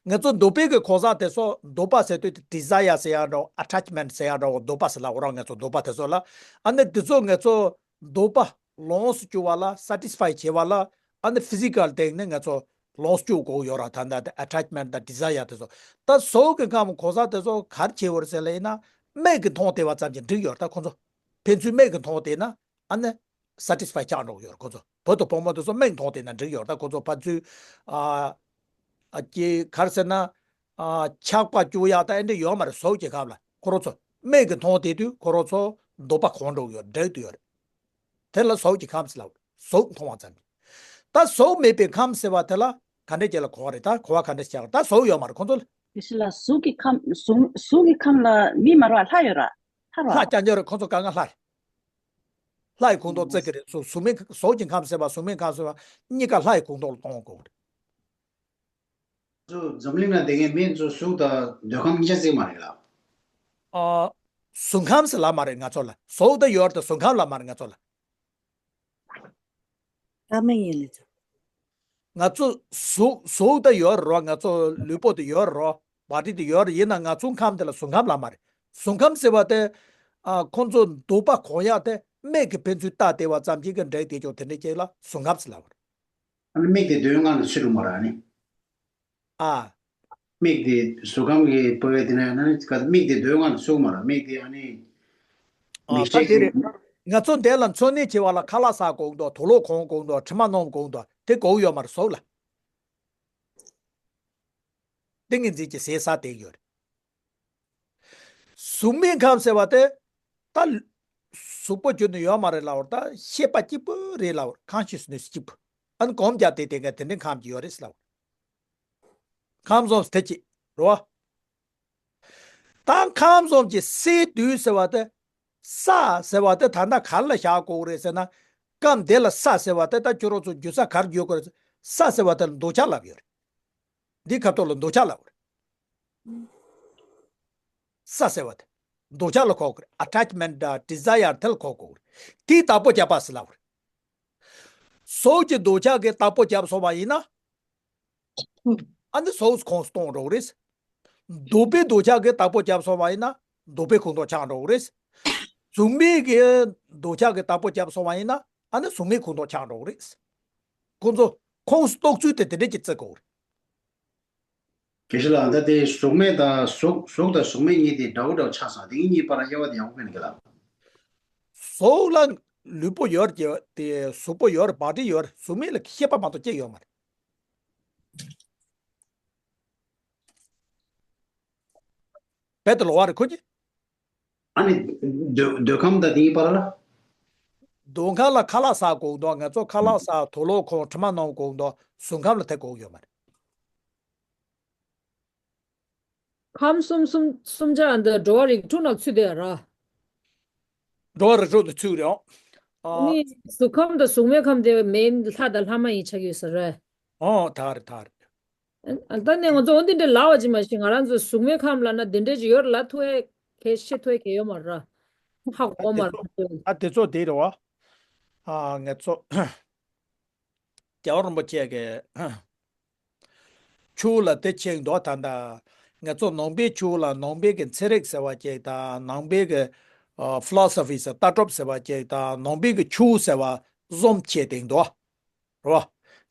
ང་ཚོ་འདོད་པའི་གི་གོ་ས་དེ་ཚོ་འདོད་པ་ཟེར་དུས་དེ་ཌི་ཛ་ཡར་ཟེར་ཡ་འདྲ་བོ། ཨ་ཊེཆ་མེན་ཊི་ཟེར་ཡ་འདྲ་བོ། འདོད་པ་ཟེར་ལབ་འོ་ར། ང་ཚོ་འདོད་པ་དེ་ཚོ་ལ། ཨ་ནི་དེ་ཚོ་ང་ཚོ་འདོད་པ་ལོངས་སུ་སྤྱོད་པ་ལ། སེ་ཊི་སི་ཕའི་བྱེད་པ་ལ། ཨ་ནི་ཕི་ཟི་ཀལ་སྟེང་ནས་ང་ཚོ་ལོངས་སུ་སྤྱོད་དགོས་ཡོད་ར། ད་ལྟ་དེ་ཨ་ཊེཆ་མེན་ཊི་དང་ཌི་ཛ་ཡར་དེ་ཚོ། ད་གཟུགས་ཀྱི་ཁམས་གོ་ས་དེ་ཚོ་ག་རེ་བྱེད་དགོས་རེད་ཟེར་ལབ་ཡིན་ན། མིག་གིས་མཐོང་བདེ་བ་ཙམ་གྱིས་འགྲིག་ཡོད་ར། ད་ཁོ་ཚོ་ཕན་ཚུན་མིག་གིས་མཐོང་བདེ་ན། ཨ་ནི་སེ་ཊི་སི་ཕའི་ཆགས་འགྲོ་གི་ཡོད་རེད་ཁོ་ཚོ། བུ་དང་བུ་མོ་དེ་ཚོ་མིག་མཐོང་བདེ་ན་འགྲིག་ཡོད་རེད། ད་ཁོ་ཚོ་ཕན་ཚུན་ཨ་ཨ་ཀྱི་ག་རེ་ཟེར་ན། ཨ་ཆགས་པ་སྐྱུག་ཡག་ད་ཨེ་འདྲ་ཡོད་མ་རེད། གཟུགས་ཀྱི་ཁམས་ལ་ཁོ་རང་ཚོ། མིག་གིས་མཐོང་བསྡད་དུས་ཁོ་རང་ཚོ་འདོད་པ་གང་འགྲོ་ཡོད་འགྲིག་ཏུ་ཡོད་རེད། དེ་ལ་གཟུགས་ཀྱི་ཁམས་ཟེར་ལབ་རེད། གཟུགས་མཐོང་བ་ཙམ་གྱིས། ད་གཟུགས་མེད་པའི་ཁམས་ཟེར་བ་དེ་ལ་ག་འདྲས་ཅིག་ལ་གོ་བ་རེད། ད་གོ་བ་ག་འདྲས་ཅིག་ད་གཟུགས་ཡོད་མ་རེད་ཁོང་ཚོ་ལ། དེ་ཕྱི་ལ་གཟུགས་ཀྱི་ཁམས་གཟུགས་གཟུགས་ཀྱི་ཁམས་ལ་མི་མ་རེད་པ། ལྷ་ཡོད་ར། ལྷ་ར། ལྷ་རྐྱང་རྐྱང་རེད། ཁོང་ཚོ་ག་ང་ལྷ་རེད། ལྷ་ཡི་ཁོངས་གཏོགས་བརྩི་གི་རེད། གཟུགས་གཟུགས་མེད་གཟུགས་ཀྱི་ཁམས་ཟེར་བ་གཟུགས་མེད་ཁམས་ཟེར་བ་གཉིས་ཀ་ལྷ་ཡི་ཁོངས་གཏོགས་ལ་གཏོང་དགོས་རེད། ཚོ་འཛམ་གླིང་ན་བསྡད་མཁན་མི་ཚོ་གཟུགས་དང་འདོད་ཁམས་གཉིས་ཆ་བརྩི་གི་མ་རེད་ལ། ཨ། གཟུགས་ཁམས་ཟེར་ལབ་མ་རེད་ང་ཚོ་ལ། གཟུགས་དེ་ཡོད་རེད་དེ་གཟུགས་ཁམས་ལབ་མ་རེད་ང་ཚོ་ལ། ཨ་མ་ཡིན་ལེ་ཚོ། ང་ཚོ་གཟུགས་གཟུགས་དེ་ཡོད་རེད། ང་ཚོ་ལུས་པོ་དེ་ཡོད་རེད། བ་ཊི་དེ་ཡོད་རེད། ཡིན་ན་ང་ཚོ་ཁམས་དེ་ལ་གཟུགས་ཁམས་ལབ་མ་རེད། གཟུགས་ཁམས་ཟེར་བ་དེ། ཨ། ཁོང་ཚོ་འདོད་པ་གང་ཡག་དེ་མིག་གིས་ཕན་ཚུན་བལྟས་བསྡད་པ་ཙམ་གྱིས་ཀྱི་འདྲེས་བསྡད་ཀྱོག་དེ་འདྲས་ཅིག་ལ་གཟུགས་ཁམས་ཟེར་ལབ་པ་རེད། ཨ་ནི་མིག་དེ་འདོད་ཁམས་ལ་ཚུད་འགྲོ་མ་རེད་ཨ་ནི། ཨ། མིག་དེ་གཟུགས་ཁམས་ཀྱི་ཕོ་བའི་དེ་ན་ཡང་ན་ནི་མིག་དེ་འདོད་ཁམས་ལ་ཚུད་མ་རེད། མིག་དེ་ཨ་ནི། ཨ། མིག་ད་ཤེས་དེ་ཀྱི། རེད། ང་ཚོ་འདི་ལ་འཚོ་གནས་བྱེད་པ་ལ་ཁ་ལག་ཟ་དགོས་འདུག་དུག་ལོག་གོན་དགོས་འདུག་དྲི་མ་མནམ་དགོས་འདུག་དེ་དགོས་ཡོད་མ་རེད་གཟུགས་ལ། ཏིང་ངེ་འཛིན་གྱི་ཟས་ཟ་བསྡད་ཡོད་རེད། གཟུགས་མེད་ཁམས་ཟེར་བ་དེ། ད། གཟུགས་པོ་བརྒྱུད་ནས་ཡོད་མ་རེད་ལབ་པ་རེད། ད་ཤེས་པ་གཅིག་པུ་རེད་ལབ་པ་རེད། ཀོན་ཤི་ཡས་ནེ་སི་གཅིག་པུ། ཨ་ནི་གོམས་རྒྱག་བསྡད་དེ་ག་དེ་འདྲའི་ཁམས་ཀྱི་ཡོད་རེད་ལབ་པ་རེད། ཁམས་གསུམ་དེ་གཅིག་རེད་པ། ད་ཁམས་གསུམ་གྱི་སའི་དུས་ཟེར་བ་དེ། ས་ཟེར་བ་དེ་ད་ལྟ་ག་རེ་ལ་བཞག་དགོས་རེད་ཟེར་ན། སྐབས་འདི་ལ་ས་ཟེར་བ་དེ་ད་ཁྱོད་རང་ཚོ་རྒྱུ་ས་ག་རེ་བརྗོད་དགོས་རེད། ས་ཟེར་བ་དེ་ལ་འདོད་ཆགས་ལབ་ཡོད་རེད། འདི་ཁ་ཐོག་ལ་འདོད་ཆགས་ལབ་རེད། ས་ཟེར་བ་དེ། འདོད་ཆགས་ལ་གོ་དགོས་རེད། ཨ་ཊེཆ་མེན་ཊི་དང་ཌི་ཛའི་ཡར་དེ་ལ་གོ་དགོས་རེད། དེའི་བདག་པོ་བརྒྱབ་པ་ཟེར་ལབ་རེད། གཟུགས་ཀྱི་འདོད་ཆགས་ཀྱི་བདག་པོ་བརྒྱབ་སོང་བ་ཡིན་ན། ཨ་ནི་གཟུགས་ཁོངས་སུ་གཏོང་འགྲོ་གི་རེད། འདོད་པའི་འདོད་ཆགས་ཀྱི་བདག་པོ་བརྒྱབ་སོང་བ་ཡིན་ན་འདོད་པའི་ཁོངས་གཏོགས་ཆགས་འགྲོ་གི་རེད། གཟུགས་མེད་ཀྱི་འདོད་ཆགས་ཀྱི་བདག་པོ་བརྒྱབ་སོང་བ་ཡིན་ན་ཨ་ནི་གཟུགས་མེད་ཁོངས་གཏོགས་ཆགས་འགྲོ་གི་རེད། ཁོང་ཚོ་ཁོངས་སུ་གཏོགས་ཚུལ་དེ་དེ་འདྲས་ཀྱི་བརྩི་དགོས་རེད། དགེ་བཤེས་ལགས། ད་དེ་གཟུགས་མེད་དང་གཟུགས་གཟུགས་དང་གཟུགས་མེད་གཉིས་དེ་འདྲ་བོ་འདྲ་བོ་ཆགས་སོང་། དེ་གཉིས་གཉིས་བར་ལ་དབྱེ་བ་དེ་ཡག་པོ་མེད་ན་དགེ་ལགས། གཟུགས་ལ་ལུས་པོ་ཡོད་ཀྱི་དེ་གཟུགས་པོ་ཡོད་རེད། བ་ཊི་ཡོད་རེད། གཟུགས་མེད་ལ་ཤེས་པ་མ་གཏོགས་ཅི་ཡོད་མ་རེད། རྦད་དེ་ལོག་པ་རེད་ཁོ་གཉིས། ཨ་ནི་འདོད་འདོད་ཁམས་དང་དེའི་བར་ལ། འདོད་ཁམས་ལ་ཁ་ལག་ཟ་དགོས་འདུག་ང་ཚོ་ཁ་ལག་ཟ་དུག་ལོག་གོན་དྲི་མ་མནམ་དགོས་འདུག་གཟུགས་ཁམས་ལ་དེ་དགོས་ཡོད་མ་རེད། ཁམས་གསུམ་གསུམ་གསུམ་ཆ་འདི་འགྲོ་བ་རིགས་དྲུག་ནང་ཚུད་བསྡད་ཡོད་ར། འགྲོ་བ་རིགས་དྲུག་ནང་ཚུད་རེད་ཨང་། ཨ། ནི་གཟུགས་ཁམས་དང་གཟུགས་མེད་ཁམས་དེ་མིན་ལྷ་དང་ལྷ་མ་ཡིན་ཆགས་ཡོད་ས་རེད། ཨོ་ད་རེད་ད་རེད། ཨ། ད་ནི་ང་ཚོ་འོ་འདི་འདྲ་ལབ་པ་ཅིག་མ་གཞི་ང་རང་ཚོ་གཟུགས་མེད་ཁམས་ལབ་ན་འདི་འདྲ་ཅིག་ཡོད་རེད་ལབ་ཐུབ་ཡས་གལ་ཤེས་ཐུབ་ཡས་གལ་ཡོད་མ་རེད། ཧ་གོ་མ་རེད། ཨ་དེ་ཚོ་དེ་རེད་བ། ཨ་ང་ཚོ་རྒྱལ་བ་རིན་པོ་ཆེ་གི་ཆོས་ལ་དེ་ཕྱིན་འདུག་ད་ལྟ་ང་ཚོ་ནང་པའི་ཆོས་ལ་ནང་པའི་གི་ཚན་རིག་ཟེར་བ་ཅིག་དང་ནང་པའི་གི་ཕི་ལོ་སོ་ཕི་ཟེར་ལྟ་གྲུབ་ཟེར་བ་ཅིག་དང་ནང་པའི་གི་ཆོས་ཟེར་བ་གསུམ་ཕྱེ་བསྡད་འདུག་རེད་བ།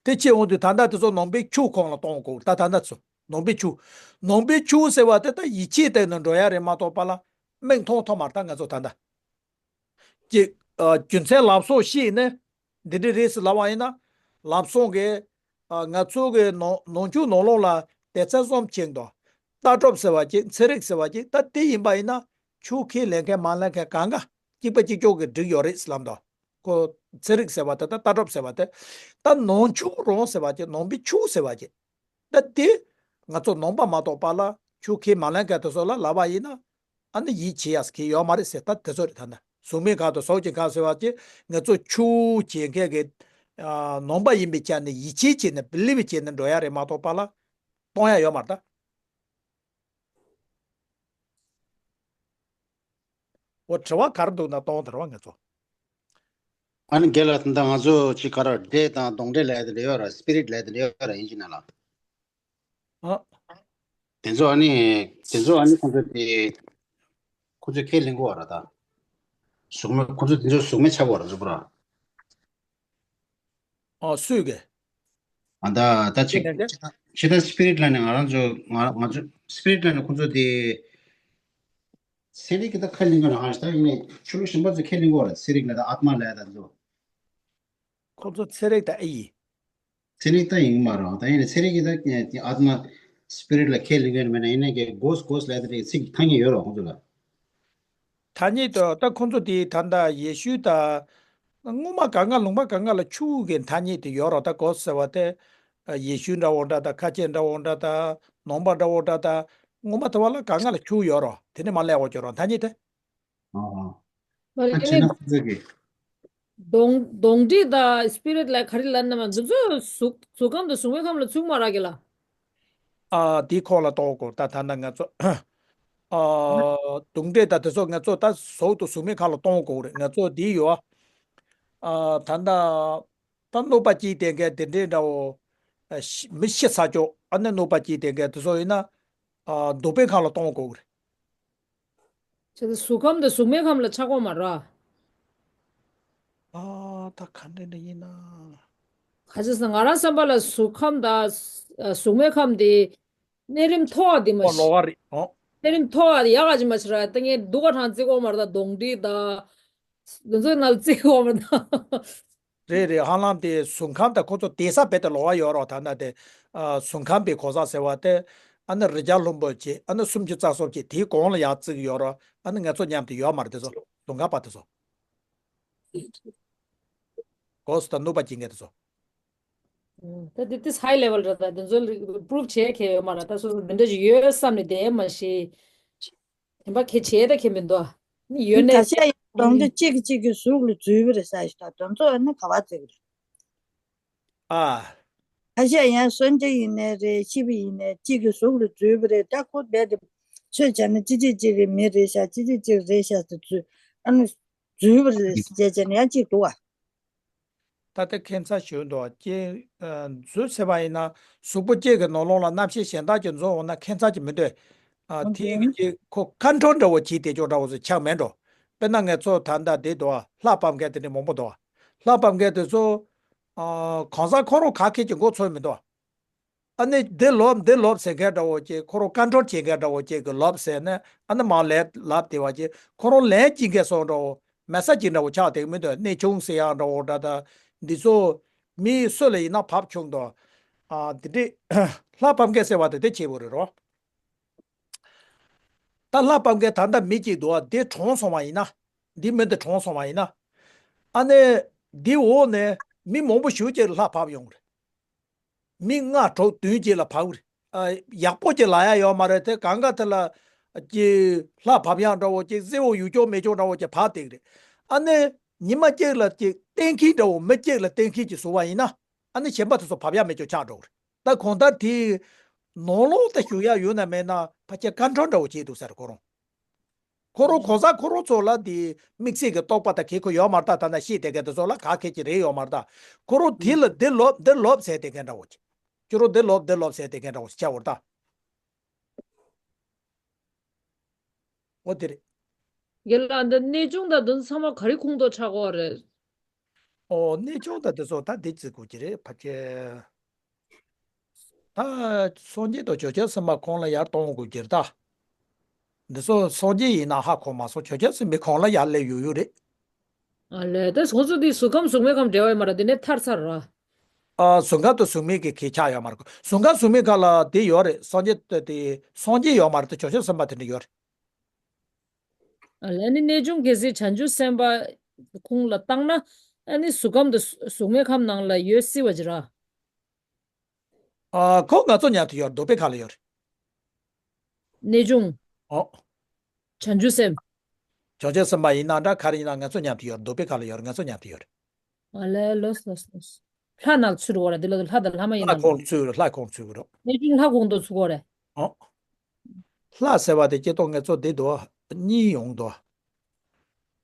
དེ་ཕྱེ་འོང་དུས་ད་ལྟ་དེ་ཚོ་ནང་པའི་ཆོས་ཁོངས་ལ་གཏོང་དགོས། ད་ད་ལྟ་ཚོ་ནང་པའི་ཆོས། ནང་པའི་ཆོས་ཟེར་བ་དེ་ད་ཡིད་ཆེས་སྟེང་ནས་འགྲོ་ཡ་རེད་མ་གཏོགས་པ་ལ་མིག་མཐོང་ཐོག་མར་ད་ང་ཚོ་ད་ལྟ་ཅིག་ཨ། རྒྱུ་མཚན་ལམ་སང་ཤེས་ནས་འདི་འདྲ་རེད་ཟེར་ལབ་པ་ཡིན་ན། ལམ་སང་གི་ཨ། ང་ཚོ་གི་ནང་ནང་ཆོས་ནང་ལོགས་ལ་སྡེ་ཚན་གསུམ་ཕྱེ་འདུག་ལྟ་གྲུབ་ཟེར་བ་ཅིག་ཚན་རིག་ཟེར་བ་ཅིག་ད་དེ་ཡིན་པ་ཡིན་ན་ཆོས་ཁས་ལེན་མཁན་མ་ལེན་མཁན་གང་ག་གཅིག་པ་གཅིག་རྐྱང་གིས་འགྲིག་ཡོད་རེད་ཟེར་ལབ་འདུག་ཁོ་ཚན་རིག་ཟེར་བ་དེ་ད་ལྟ་གྲུབ་ཟེར་བ་དེ། ད་ནང་ཆོས་རང་ཟེར་བ་ཅིག་ནང་པའི་ཆོས་ཟེར་བ་ཅིག་ད་དེ་ང་ཚོ་ནང་པ་མ་གཏོགས་པ་ལ་ཆོས་ཁས་མ་ལེན་མཁན་དེ་ཚོ་ལ་ལབ་པ་ཡིན་ན། ཨ་ནི་ཡིད་ཆེས་ཡ་ཟེར་མཁན་ཡོད་མ་རེད་ཟེར། ད་དེ་ཚོ་རེད། ད་ནི་གཟུགས་མེད་ཁམས་དང་གཟུགས་ཀྱི་ཁམས་ཟེར་བ་ཅིག་ང་ཚོ་ཆོས་བྱེད་མཁན་གྱི་ཨ། ནང་པ་ཡིན་པའི་ཆ་ནས་ཡིད་ཆེས་བྱས་ནས་བི་ལི་བི་བྱས་ནས་འགྲོ་ཡ་རེད་མ་གཏོགས་པ་ལ་གཏོང་ཡ་ཡོད་མ་རེད་ད། འོ་དྲི་བ་ག་རེ་འདུག་ན་གཏོང་དེ་རེད་བ་ང་ཚོ། ཨ་ནི་རྒན་ལགས་ད་ལྟ་ང་ཚོ་ཅིག་ག་རེ་འདྲེ་དང་གདོན་འདྲེ་ལབ་ཡ་དེ་འདྲ་ཡོད་ར། སི་པི་རིཊ་ལབ་ཡ་དེ་འདྲ་ཡོད་ར་ཡིན་གཅིག་ན་ལ། ཨ། དེ་ཚོ་ཨ་ནི་དེ་ཚོ་ཨ་ནི་ཁོང་ཚོ་དེ་ཁོང་ཚོ་ཁས་ལེན་གོ་བ་ར་ད། གཟུགས་མེད་ཁོང་ཚོ་དེ་ཚོ་གཟུགས་མེད་ཆགས་གོ་བ་ར་གཟུགས་པོ་ར། ཨ་སུས་གི། ཨ་ད་ད་ཅིག་ཁས་ལེན་གི། ཕྱི་ད་སི་པི་རིཊ་ལ་ནི་ང་རང་ཚོ་ང་ང་ཚོ་སི་པི་རིཊ་ལ་ནི་ཁོང་ཚོ་དེ་ཚན་རིག་གི་ད་ཁས་ལེན་གོ་ར་ཧ་ད་ཡིན་ནི་ཆོས་ལུགས་གཞན་པ་ཚོ་ཁས་ལེན་གོ་བ་ར། ཚན་རིག་ལ་ད་ཨཱཏྨ་ལ་ད་ཚོ། ཁོ་ཚོ་ཚན་རིག་དང་ཨེ་ཡིན། ཚན་རིག་ད་ཡིན་མ་རེད། ད་ཡིན་ནའི་ཚན་རིག་གི་ད་ཨཱཏྨ་སི་པི་རིཊ་ལ་ཁས་ལེན་གི་མེད་ན་ཡིན་ནའི་གི་གོས་གོས་ལབ་ཡ་དེ་ཚིག་ཐ་སྙད་ཡོད་རེད་ཁོང་ཚོ་ལ། ཐ་སྙད་དུ་ད་ཁོང་ཚོ་དེ་ད་ལྟ་ཡེ་ཤུ་དང་སྔོན་མ་གང་ག་ལུང་པ་གང་ག་ལ་ཆུ་བོ་གི་ཐ་སྙད་དེ་ཡོད་རེད། ད་གོ་ཟེར་བ་དེ་ཡེ་ཤུ་འདྲ་བོ་འདྲ་དང་ཁ་ཆེ་འདྲ་བོ་འདྲ་དང་ནང་པ་འདྲ་བོ་འདྲ་དང་སྔོན་མ་དེ་བ་ལ་གང་ག་ལ་ཆུ་བོ་ཡོད་རེད། དེ་ནས་མར་སླེབས་པ་ཅིག་རེད་ཐ་སྙད་དེ། ཨ་ཨ། མ་རེད། ཨ་དེ་ནས་ཁྱེད་རང་ཚོ་གི་གདོན་གདོན་འདྲེ་དང་སི་པི་རིཊ་ལ་ག་རེ་ལབ་ན་མ་འདི་ཚོ་གཟུགས་གཟུགས་ཁམས་དང་གཟུགས་མེད་ཁམས་ལ་ཚུད་མ་རག་གི་ལ། ཨ་དེའི་ཁོངས་ལ་གཏོང་དགོས། ད་ད་ལྟ་ང་ཚོ་ཨ་གདོན་འདྲེ་དང་དེ་ཚོ་ང་ཚོ་ད་གཟུགས་དང་གཟུགས་མེད་ཁམས་ལ་གཏོང་དགོས་རེད། ང་ཚོ་དེ་ཡོད་ཨ། ད་ལྟ་ད་གནོད་པ་སྐྱེལ་བསྡད་མཁན་དེ་འདྲའི་འདྲ་བོ་ཨ་ཤི་མི་ཤི་ཚར་ཅོག་ཨ་ནི་གནོད་པ་སྐྱེལ་བསྡད་མཁན་དེ་ཚོ་ཡིན་ན་ཨ་གདོན་པའི་ཁམས་ལ་གཏོང་དགོས་རེད། བྱས་ཙང་གཟུགས་ཁམས་དང་གཟུགས་མེད་ཁམས་ལ་ཆགས་ཀྱི་ཡོད་མ་རེད། ཨ་ད་ག་འདྲ་འདྲ་ཡིན་ན། ག་ཅི་ཟེར་ང་རང་བསམ་པ་ལ་གཟུགས་ཁམས་དང་ཨ་གཟུགས་མེད་ཁམས་དེ་གནས་རིམ་མཐོ་བ་དེ་མ་ཨོ་ལོ་གཞི། བ་རེད་ཨོ། གནས་རིམ་མཐོ་བ་དེ་ཡག་ག་ཅིག་མ་ཤི་ར་ད་ངས་སྡུག་ག་གྲངས་བརྩི་གི་ཡོད་མ་རེད། ད་གདོན་འདྲེ་དང་དེ་ཚོའི་ནང་ལ་བརྩི་གི་ཡོད་མ་རེད་ད། རེད་རེད། ཧ་ལམ་དེ་གཟུགས་ཁམས་དང་ཁོ་ཚོ་དེ་ས་བེད་དེ་ལོགས་ཡོད་རོགས། ད་ནི་དེ་ཨ་གཟུགས་ཁམས་པའི་གོ་ས་ཟེར་བ་དེ་ཨ་ནི་རི་རྒྱལ་ལྷུན་པོ་ཆེ་ཨ་ནི་སུམ་ཅུ་རྩ་གསུམ་ཆེ་དེའི་གོང་ལ་ཡར་བརྩི་གི་ཡོད་རོགས། ཨ་ནི་ང་ཚོ་མཉམ་དུ་ཡོད་མ་རེད། དེ་ཚོ་གཟུགས་ཁམས་པ་དེ་ཚོ་གོ་ས་དང་གནོད་པ་སྐྱེལ་མཁན་དེ་ཚོ། ད་དེ་དེ་ཧའི་ལེ་ཝལ་རེད། ད་དེ་ཚོ་པུ་རུབ་བྱེད་མཁན་ཡོད་མ་རེད། ད་སོ་སོ་འདི་འདྲ་ཞིག་ཡོད་བསམ་ནས་བསྡད་མ་ཤེས། དེ་འབའ་ཁྱེད་བྱས་ད་ཁྱེད་མི་འདུག་ཨ་ནི་ཡོད་ནས་ད་ཆ་ཡང་གདོན་འདྲེ་གཅིག་གིས་གཅིག་གི་གཟུགས་ལ་འཛུལ་བ་རེད་ཟེར་ཞིག་ད་དོན་ཚོ་ཨ་ནི་ག་བ་བརྩི་གི་རེད། ཨ། ཁ་ཤས་ཡང་གསོན་ཆ་ཡིན་ནའི་རེད་ཤི་བ་ཡིན་ནའི་གཅིག་གི་གཟུགས་ལ་འཛུལ་བ་རེད། ད་ཁོ་རྦད་དེ་ཚོད་བྱས་ན་ཅི་ཅི་ཅིག་གི་མི་རེད་ཤག་ཅི་ཅི་ཅིག་རེད་ཤག་ཟེར་འཛུལ་ཨ་ནི་འཛུལ་བ་རེད་ཟེར་བྱས་ནས་ཡང་གཅིག་འདུག་ཨ། ད་ལྟ་ཁྱད་མཚར་ཞིག་འདུག་ཨ། ཅི་འཛུལ་ཟེར་བ་ཡིན་ན་གཟུགས་པོ་གཅིག་གི་ནང་ལོགས་ལ་རྣམ་ཤེས་གཞན་དག་ཅིག་འཛུལ་འོང་ན་ཁྱད་མཚར་ཅིག་མི་འདུག་ཨ། དེ་ཡིན་གྱི་ཁོ་ཀོན་ཊོལ་འདྲ་བོ་བྱེད་བསྡད་ཅོག་འདྲ་བོ་ཟེར་ཆགས་མེད་འགྲོ། དཔེར་ན་ང་ཚོ་ད་ལྟ་འདི་འདུག་ཨ། ལྷ་ཕབ་མཁན་དེ་འདྲ་མང་པོ་འདུག་ཨ། ལྷ་ཕབ་མཁན་དེ་ཚོ་ཨ་གང་ཟག་ཁོ་རང་ག་ཁེ་ཅིག་མགོ་ཚོས་མི་འདུག་ཨ། ཨ་ནི་འདི་ལོབ་འདི་ལོབ་ཟེར་མཁན་འདྲ་བོ་ཅིག་ཁོ་རང་ཀོན་ཊོལ་བྱེད་མཁན་འདྲ་བོ་ཅིག་གི་ལོབ་ཟེར་ནས་ཨ་ནི་མར་ལབ་ལབ་བསྡད་པ་ཅིག་ཁོ་རང་ལན་གཅིག་མཁན་སོང་འདྲ་བོ་མེ་ས་གཅིག་འདྲ་བོ་ཆགས་བསྡད་ཀྱི་མི་འདུག་གནས་ཆུང་ཟེར་ཡག་འདྲ་བོ་འདྲ་ད་འདི་ཚོ་མི་སུ་ལ་ཡིན་ན་བབས་བྱུང་འདུག་ཨ་འདི་འདྲས་ལྷ་ཕབ་མཁན་ཟེར་བ་དེ་དེ་བྱེད་དགོས་རེད་རོ། ད་ལྷ་ཕབ་མཁན་ད་ལྟ་མི་གཅིག་འདུག་ཨ། འདི་གྲོངས་སོང་བ་ཡིན་ན། འདི་མི་འདི་གྲོངས་སོང་བ་ཡིན་ན། ཨ་ནི་འདི་འོག་ནས་མི་མང་པོ་ཞེ་ཅིག་ལྷ་ཕབ་ཡོང་གི་རེད། མི་ལྔ་དྲུག་བདུན་ཅིག་ལ་ཕབ་ཀྱི་རེད། ཨ་ཡག་པོ་ཅིག་ལབ་ཡག་ཡོད་མ་རེད། དེ་གང་ག་དེ་ལ་ཅིག་ལྷ་ཕབ་ཡག་འདྲ་བོ་ཅིག་གསལ་བོ་ཡོད་ཀྱོག་མེད་ཀྱོག་འདྲ་བོ་ཅིག་ཕབ་བསྡད་ཀྱི་རེད། ཨ་ནི་ཉི་མ་གཅིག་ལ་ཅིག་གཏན་འཁེལ་འདྲ་བོ་མི་གཅིག་ལ་གཏན་འཁེལ་ཅིག་བཟོ་བ་ཡིན་ན་ཨ་ནི་གཞན་པ་དེ་ཚོ་ཕབ་ཡག་མེད་ཀྱོག་ཆགས་འགྲོ་གི་རེད། ད་གང་ལྟར་དེའི་ནང་ལོགས་ད་ཞུགས་ཡག་ཡོད་ན་མེད་ན་ཕལ་ཆེར་ཀོན་ཊོལ་འདྲ་བོ་བྱེད་འདུག་ཟེར་ཁོ་རང་། ཁོ་རང་གང་ཟག་ཁོ་རང་ཚོ་ལ་དེ་དམིགས་བསལ་གྱི་རྟོག་པ་དང་གེ་ཁོ་ཡོད་མ་རེད་ད། ད་ན་ཤེས་བསྡད་མཁན་དེ་ཚོ་ལ་ག་གེ་ཅིག་རེད་ཡོད་མ་རེད་ད། ཁོ་རང་དེ་ལ་འདི་ལོབ་འདི་ལོབ་ཟེར་བསྡད་མཁན་འདྲ་བོ་ཅིག་ཁྱོད་རང་འདི་ལོབ་འདི་ལོབ་ཟེར་བསྡད་མཁན་འདྲ་བོ་ཅིག་ཆགས་འོར་ད། འོ་དེ་རེད། རྒན་ལགས་འདི་གནས་ཆུང་དང་འདི་ཚང་མ་ག་རེ་ཁོངས་གཏོགས་ཆགས་ཀྱི་ཡོད་རེད། ཨོ་གནས་ཆུང་དང་དེ་ཚོ་ད་འདི་བརྩི་དགོས་ཀྱི་རེད་ཕལ་ཆེར། ད་སངས་རྒྱས་དང་བྱང་ཆུབ་སེམས་དཔའ་ཁོངས་ལ་ཡར་གཏོང་དགོས་ཀྱི་རེད་ད། འདི་ཚོ་སངས་རྒྱས་ཡིན་ན་ཧ་གོ་མ་སོང་། བྱང་ཆུབ་སེམས་དཔའི་ཁོངས་ལ་ཡར་སླེབས་ཡོད་ཡོད་རེད། ཨ་ལས་ད་ཁོང་ཚོ་འདི་གཟུགས་ཁམས་གཟུགས་མེད་ཁམས་འབྲེལ་བ་ཡོད་མ་རེད། འདི་ནས་ཐར་ཚར་ར། ཨ་གཟུགས་ཁམས་དང་གཟུགས་མེད་ཀྱི་ཁེ་ཆགས་ཡོད་མ་རེད། གཟུགས་ཁམས་གཟུགས་མེད་ཁ་ལ་དེ་ཡོད་རེད། སངས་རྒྱས་དེ་སངས་རྒྱས་ཡོད་མ་རེད་དེ་བྱང་ཆུབ་སེམས་དཔའ་དེ་འདྲ་ཡོད་རེད། ཨ་ལས་ནི་གནས་ཆུང་གལ་སྲིད་བྱང་ཆུབ་སེམས་དཔའ་ཁོངས་ལ་བཏང་ན་ཨ་ནི་གཟུགས་ཁམས་དང་གཟུགས་མེད་ཁམས་ནང་ལ་ཡོད་སྲིད་པ་ཅིག་ར། ཨ་ཁོ་ང་ཚོ་མཉམ་དུ་ཡོད་རེད། འདོད་པའི་ཁ་ལ་ཡོད་རེད། གནས་ཆུང་། ཨོ། བྱང་ཆུབ་སེམས། བྱང་ཆུབ་སེམས་དཔའ་ཡིན་ན་འདྲ་ག་རེ་ཡིན་ན་ང་ཚོ་མཉམ་དུ་ཡོད་རེད། འདོད་པའི་ཁ་ལ་ཡོད་རེད། ང་ཚོ་མཉམ་དུ་ཡོད་རེད། ཨ་ལས་ལོས་ལོས་ལོས། ལྷ་ནང་ཚུད་རོགས་ར། འདི་ལ་ལྷ་དང་ལྷ་མ་ཡིན་ལྷ་ནང་ཁོང་ཚུད་རེད། ལྷ་ཁོང་ཚུད་རོགས། གནས་ཆུང་ལྷ་ཁོང་དུ་ཚུད་རོགས་རེད། ཨོ། ལྷ་ཟེར་བ་དེ་སྐྱེ་ཐོག་ང་ཚོ་འདི་འདུག་གཉིས་ཡོང་འདུག་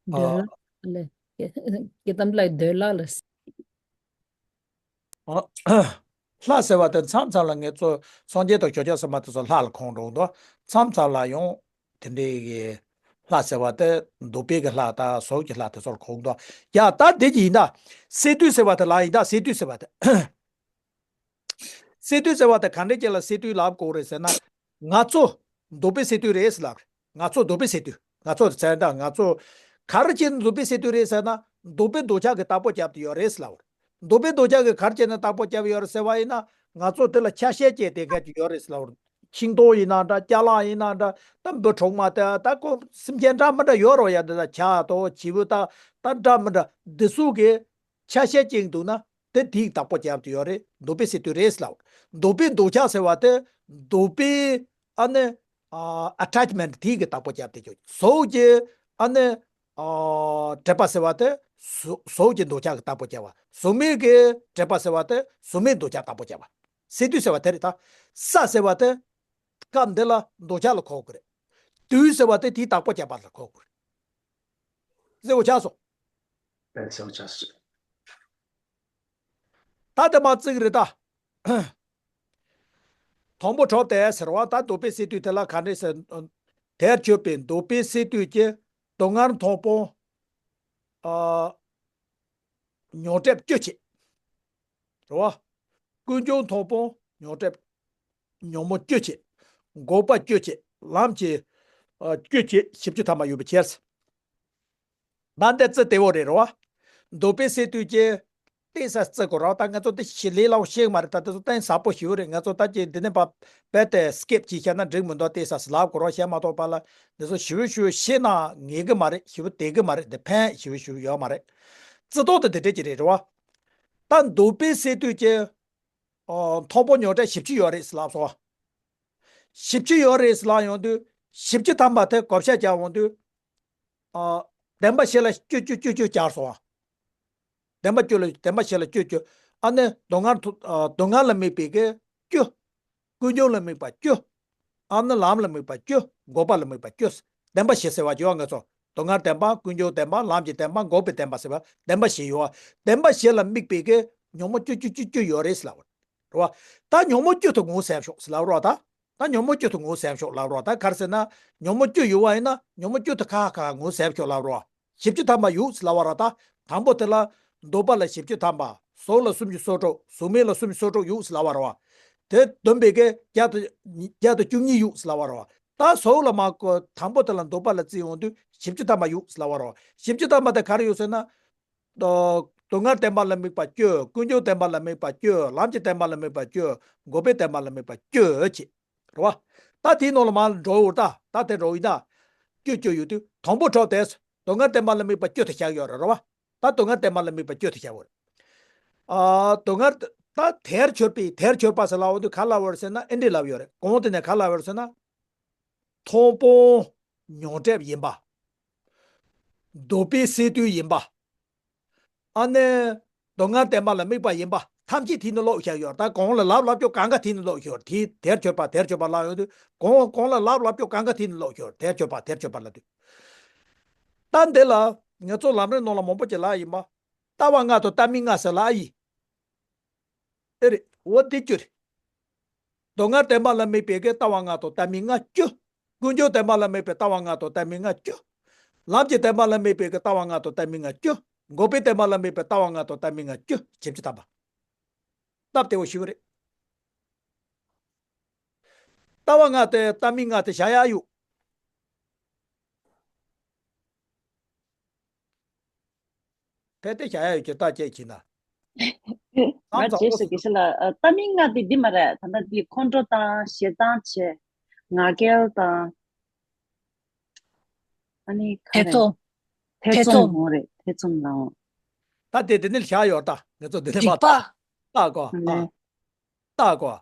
འདོད་ལྷ་ལས། སྐྱེ་གཏམ་ལ་འདོད་ལྷ་ལས། ལྷ་ཟེར་བ་དེ་མཚམས་མཚམས་ལ་ངེད་ཚོ་སངས་རྒྱས་དང་བྱང་ཆུབ་སེམས་དཔའ་དེ་ཚོ་ལྷ་ལ་ཁོངས་འགྲོ་འདུག་མཚམས་མཚམས་ལ་ཡང་དེ་འདྲའི་གི་ལྷ་ཟེར་བ་དེ་འདོད་པའི་གི་ལྷ་དང་གཟུགས་ཀྱི་ལྷ་དེ་ཚོ་ལ་ཁོངས་འདུག་ཡ་ད་དེ་གི་ཡིན་ད། སས་བསྡུས་ཟེར་བ་དེ་ལ་ཡིན་ད། སས་བསྡུས་ཟེར་བ་དེ། སས་བསྡུས་ཟེར་བ་དེ་ག་འདྲ་ཅིག་ལ་སས་བསྡུས་ལབ་དགོས་རེད་ཟེར་ན། ང་ཚོ་འདོད་པའི་སས་བསྡུས་རེད་ཟེར་ལབ་རེད། ང་ཚོ་འདོད་པའི་སས་བསྡུས། ང་ཚོ་ཟེར་ད་ང་ཚོ་ག་རེ་བྱས་ནས་འདོད་པའི་སས་བསྡུས་རེད་ཟེར་ན། འདོད་པའི་འདོད་ཆགས་ཀྱི་བདག་པོ་རྒྱབ་ཏུ་ཡོད་རེད་ཟེར་ལབ་རེད། འདོད་པའི་འདོད་ཆགས་ཀྱི་ག་རེ་བྱས་ནས་བདག་པོ་རྒྱབ་ཡོད་རེད་ཟེར་བ་ཡིན་ན། ང་ཚོ་དེ་ལ་ཆ་ཤས་བཅས་བསྡད་མཁན་ཅིག་ཡོད་རེད་ཟེར་ལབ་རེད། ཆིང་ཏོག་ཡིན་ན་འདྲ། ཅ་ལག་ཡིན་ན་འདྲ། ད་འབུ་གྲོག་མ་དེ་ད་ཁོ་སེམས་ཅན་འདྲ་མི་འདྲ་ཡོད་རོ་ཡ། འདི་ད་བྱ་དང་བྱིའུ་ད་ད་འདྲ་མི་འདྲ་འདི་ཚོ་གི་ཆ་ཤས་ཅིག་འདུག་ན། དེ་དེའི་བདག་པོ་རྒྱབ་དུ་ཡོད་རེད། འདོད་པའི་སེ་སྟོད་རེད་ལབ། འདོད་པའི་འདོད་ཆགས་ཟེར་བ་དེ་འདོད་པའི་ཨ་ནི་ཨ་ཨ་ཊེཆ་མེན་ཊི་དེའི་གི་བདག་པོ་རྒྱབ་དེ་ཆོག། གཟུགས་ཀྱི་ཨ་ནི་ཨ་སྒྲིབ་པ་ཟེར་བ་དེ་གཟུགས་གཟུགས་ཀྱི་འདོད་ཆགས་ཀྱི་བདག་པོ་རྒྱབ་པ། གཟུགས་མེད་ཀྱི་སྒྲིབ་པ་ཟེར་བ་དེ་གཟུགས་མེད་འདོད་ཆགས་བདག་པོ་རྒྱབ་པ། སེ་སྟོད་ཟེར་བ་དེ་རེད་ད། ས་ཟེར་བ་དེ་སྐབས་འདི་ལ་འདོད་ཆགས་ལ་གོ་དགོས་རེད། སྟོད་ཟེར་བ་དེ་དེའི་བདག་པོ་རྒྱབ་པ་ལ་གོ་དགོས་རེད། གསལ་པོ་ཆགས་སོང་། གསལ་པོ་ཆགས་སོང་། ད་དེ་མ་བརྩི་གི་རེད་ད། དང་པོ་གྲོགས་དེ་ཟེར་བ་ད་འདོད་པའི་སེ་སྟོད་དེ་ལ་ག་འདྲས་ཟེར། དེར་གྱུར་པའི་འདོད་པའི་སེ་སྟོད་ཀྱི་སྡུག་བསྔལ་མཐོང་སྤང་ཨ་མྱོང་སྒྲིབ་བཅུ་བྱེད། རེད་བ། ཀུན་འབྱུང་མཐོང་སྤང་མྱོང་སྒྲིབ་ཉོན་མོངས་བཅུ་བྱེད། འགོག་པ་བཅུ་བྱེད། ལམ་གྱི་ཨ་བཅུ་བྱེད། བཞི་བཅུ་ཐམ་པ་ཡོད་པའི་ཕྱིར། ད་འདི་རྩི་བདེ་བོ་རེད་རོ། འདོད་པའི་སེ་སྟོད་ཀྱི་ཏོག་ཙམ་རྩི་དགོས་རོ། ད་ང་ཚོ་འདི་ཞིག་ལས་སླ་བོ་ཤེས་ཀྱི་མ་རེད། ད་འདི་ཚོ་གཏན་ཟབ་པོ་ཞིག་རེད། ང་ཚོ་ད་ཀྱི་འདི་ནས་ཕར་རྦད་དེ་སི་ཀིབ་བྱས་བཞག་ན་འགྲིག་མི་འདུག། ཏོག་ཙམ་ལབ་དགོས་རོ། བཤད་མ་ཐུབ་པ་ལ་འདི་ཚོ་ཞིབ་ཞིབ་ཤེས་ན་ངེས་ཀྱི་མ་རེད། ཞིབ་བསྡད་ཀྱི་མ་རེད། འདི་ཕན་ཞིབ་ཞིབ་ཡོད་མ་རེད། རྩི་ཐོག་ཏུ་འདི་འདྲས་ཀྱི་རེད་རོ། ད་འདོད་པའི་སེ་སྟོད་ཀྱི་ཨོ། མཐོང་སྤང་མྱོང་སྒྲིབ་བཞི་བཅུ་ཡོད་རེད་ཟེར་ལབ་སོང་བ། བཞི་བཅུ་ཡོད་རེད་ཟེར་ལབ་ཡོང་དུས། བཞི་བཅུ་ཐམ་པ་དེ་བགོ་བཤའ་རྒྱག་འོང་དུས། ཨ། བདེན་པ་བཞི་ལ་བཅུ་བཅུ་བཅུ་བཅུ་སྦྱར་སོང་བ། བདེན་པ་བཅུ་ལ་བདེན་པ་བཞི་ལ་བཅུ་བཅུ། ཨ་ནི་སྡུག་བསྔལ་ཐོ་ཨ། སྡུག་བསྔལ་ལ་དམིགས་པའི་གི་བཅུ། ཀུན་འབྱུང་ལ་དམིགས་པ་བཅུ། ཨ་ནི་ལམ་ལ་དམིགས་པ་བཅུ། འགོག་པ་ལ་དམིགས་པ་བཅུ། བདེན་པ་བཞི་ཟེར་བ་ཡོད། ང་ཚོ་སྡུག་བསྔལ་བདེན་པ། ཀུན་འབྱུང་བདེན་པ། ལམ་གྱི་བདེན་པ། འགོག་པའི་བདེན་པ་ཟེར་བ་བདེན་པ་བཞི་ཡོད། བདེན་པ་བཞི་ལ་དམིགས་པའི་གི་ཉོན་མོངས་བཅུ་བཅུ་བཅུ་བཅུ་ཡོད་རེད་ཟེར་ལབ་པ་རེད་བ། ད་ཉོན་མོངས་བཅུ་དེ་ངོ་ཟེར་ཤོག་ཟེར་ལབ་པ་རེད་བ། ད་ད་ཉོན་མོངས་བཅུ་དེ་ངོ་ཟེར་ཤོག་ལབ་པ་རེད་བ། ད་ག་རེ་ཟེར་ན། ཉོན་མོངས་བཅུ་ཡོད་པ་ཡིན་ན་ཉོན་མོངས་བཅུ་དེ་ཁ་ཁ་ངོ་ཟེར་ཤོག་ལབ་པ་རེད་བ། བཞི་བཅུ་ཐམ་པ་ཡོད་ཟེར་ལབ་པ་རེད། ད་དང་པོ་དེ་ལ་འདོད་པ་ལ་བཞི་བཅུ་ཐམ་པ། གཟུགས་ལ་སུམ་ཅུ་སོ་དྲུག། གཟུགས་མེད་ལ་སུམ་ཅུ་སོ་དྲུག་ཡོད་ཟེར་ལབ་པ་རེད་བ། དེ་བསྡོམས་པའི་གི་བརྒྱ་དང་བརྒྱ་དང་བཅུ་གཉིས་ཡོད་ཟེར་ལབ་པ་རེད་བ། ད་གཟུགས་ལ་མ་གོ་དང་པོ་དེ་ལ་འདོད་པ་ལ་བརྩི་ཡོང་དུས་བཞི་བཅུ་ཐམ་པ་ཡོད་ཟེར་ལབ་པ་རེད་བ། བཞི་བཅུ་ཐམ་པ་དེ་ག་རེ་ཡོད་ཟེར་ན། སྡུག་བསྔལ་བདེན་པ་ལ་དམིགས་པ་བཅུ། ཀུན་འབྱུང་བདེན་པ་ལ་དམིགས་པ་བཅུ། ལམ་གྱི་བདེན་པ་ལ་དམིགས་པ་བཅུ། འགོག་པའི་བདེན་པ་ལ་དམིགས་པ་བཅུ་བྱས། རེད་བ། ད་དེའི་ནང་ལ་མར་འགྲོ་འོ་ད། ད་དེ་འགྲོ་ཡིན་ད། བཅུ་བཅུ་ཡོད་དུས་དང་པོ་གྲོགས་དེ། སྡུག་བསྔལ་བདེན་པ་ལ་དམིགས་པ་བཅུ་དེ་བཞག་ཡོད་རེད་བ། ད་སྡུག་བསྔལ་བདེན་པ་ལ་དམིགས་པ་བཅུ་དེ་བཞག་ཡོད་རེད། ཨ། སྡུག་བསྔལ་ད་དེར་གྱུར་པའི་དེར་གྱུར་པ་ཟེར་ལབ་འོང་དུས་ག་ལབ་པ་རེད་ཟེར་ན། ཨེ་འདྲས་ལབ་ཡོད་རེད། གོང་དེ་ནས་ག་ལབ་པ་རེད་ཟེར་ན། མཐོང་སྤང་མྱོང་སྒྲིབ་ཡིན་པ། འདོད་པའི་སེ་སྟོད་ཡིན་པ། ཨ་ནི། སྡུག་བསྔལ་བདེན་པ་ལ་དམིགས་པ་ཡིན་པ་ཐམས་ཅད་དེའི་ནང་ལོགས་བཞག་ཡོད། ད་གོང་ལ་ལབ་ལབ་ཀྱོག་གང་ག་དེའི་ནང་ལོགས་ཡོད། དེ་དེར་གྱུར་པ་དེར་གྱུར་པ་ལབ་ཡོང་དུས་གོང་གོང་ལ་ལབ་ལབ་ཀྱོག་གང་ག་དེའི་ནང་ལོགས་ཡོད། དེར་གྱུར་པ་དེར་གྱུར་པ་ལབ་དུས། ད་འདི་ལ་ང་ཚོ་ལམ་རིམ་ནང་ལ་མང་པོ་ཅིག་ལབ་ཡིན་པ། ལྟ་བ་ལྔ་དང་ལྟ་མིན་ལྔ་ཟེར་ལབ་ཡིན། ཨེ་རེད། འོ་འདི་བཅུ་རེད། སྡུག་བསྔལ་བདེན་པ་ལ་དམིགས་པའི་གི་ལྟ་བ་ལྔ་དང་ལྟ་མིན་ལྔ་བཅུ། ཀུན་འབྱུང་བདེན་པ་ལ་དམིགས་པའི་ལྟ་བ་ལྔ་དང་ལྟ་མིན་ལྔ་བཅུ། ལམ་གྱི་བདེན་པ་ལ་དམིགས་པའི་གི་ལྟ་བ་ལྔ་དང་ལྟ་མིན་ལྔ་བཅུ། འགོག་པའི་བདེན་པ་ལ་དམིགས་པའི་ལྟ་བ་ལྔ་དང་ལྟ་མིན་ལྔ་བཅུ། བཞི་བཅུ་ཐམ་པ། སྟབས་བདེ་བོ་ཞིག་རེད། ལྟ་བ་ལྔ་དེ་ལྟ་མིན་ལྔ་དེ་བཞག་ཡག་ཡོད། ཕལ་ཏེ་བྱ་ཡག་ཡོད་ཀྱི་རྟགས་བཅས་ཀྱིས་ན། ང་རྗེས་སུ་དགེ་བཤེས་ལགས། ཨ། ལྟ་མིན་ལྔ་དེ་འདི་མ་རེད། ད་ལྟ་འདི་ཁོང་ཁྲོ་དང་ཞེ་སྡང་བྱས། ང་རྒྱལ་དང་། ཨ་ནི་ག་ཐེ་རེད། ཚོམ། ཐེ་ཐེ་ཚོམ་ཚོམ། འོང་རེད། ཐེ་ཚོམ་ལ་འོང་། ད་དེ་དེ་ནི་བཞག་ཡོད་ད། ང་ཚོ་འདི་ནས་མ་རིག་པ། ལྟ་གོ། ཨ་ནི། ལྟ་གོ།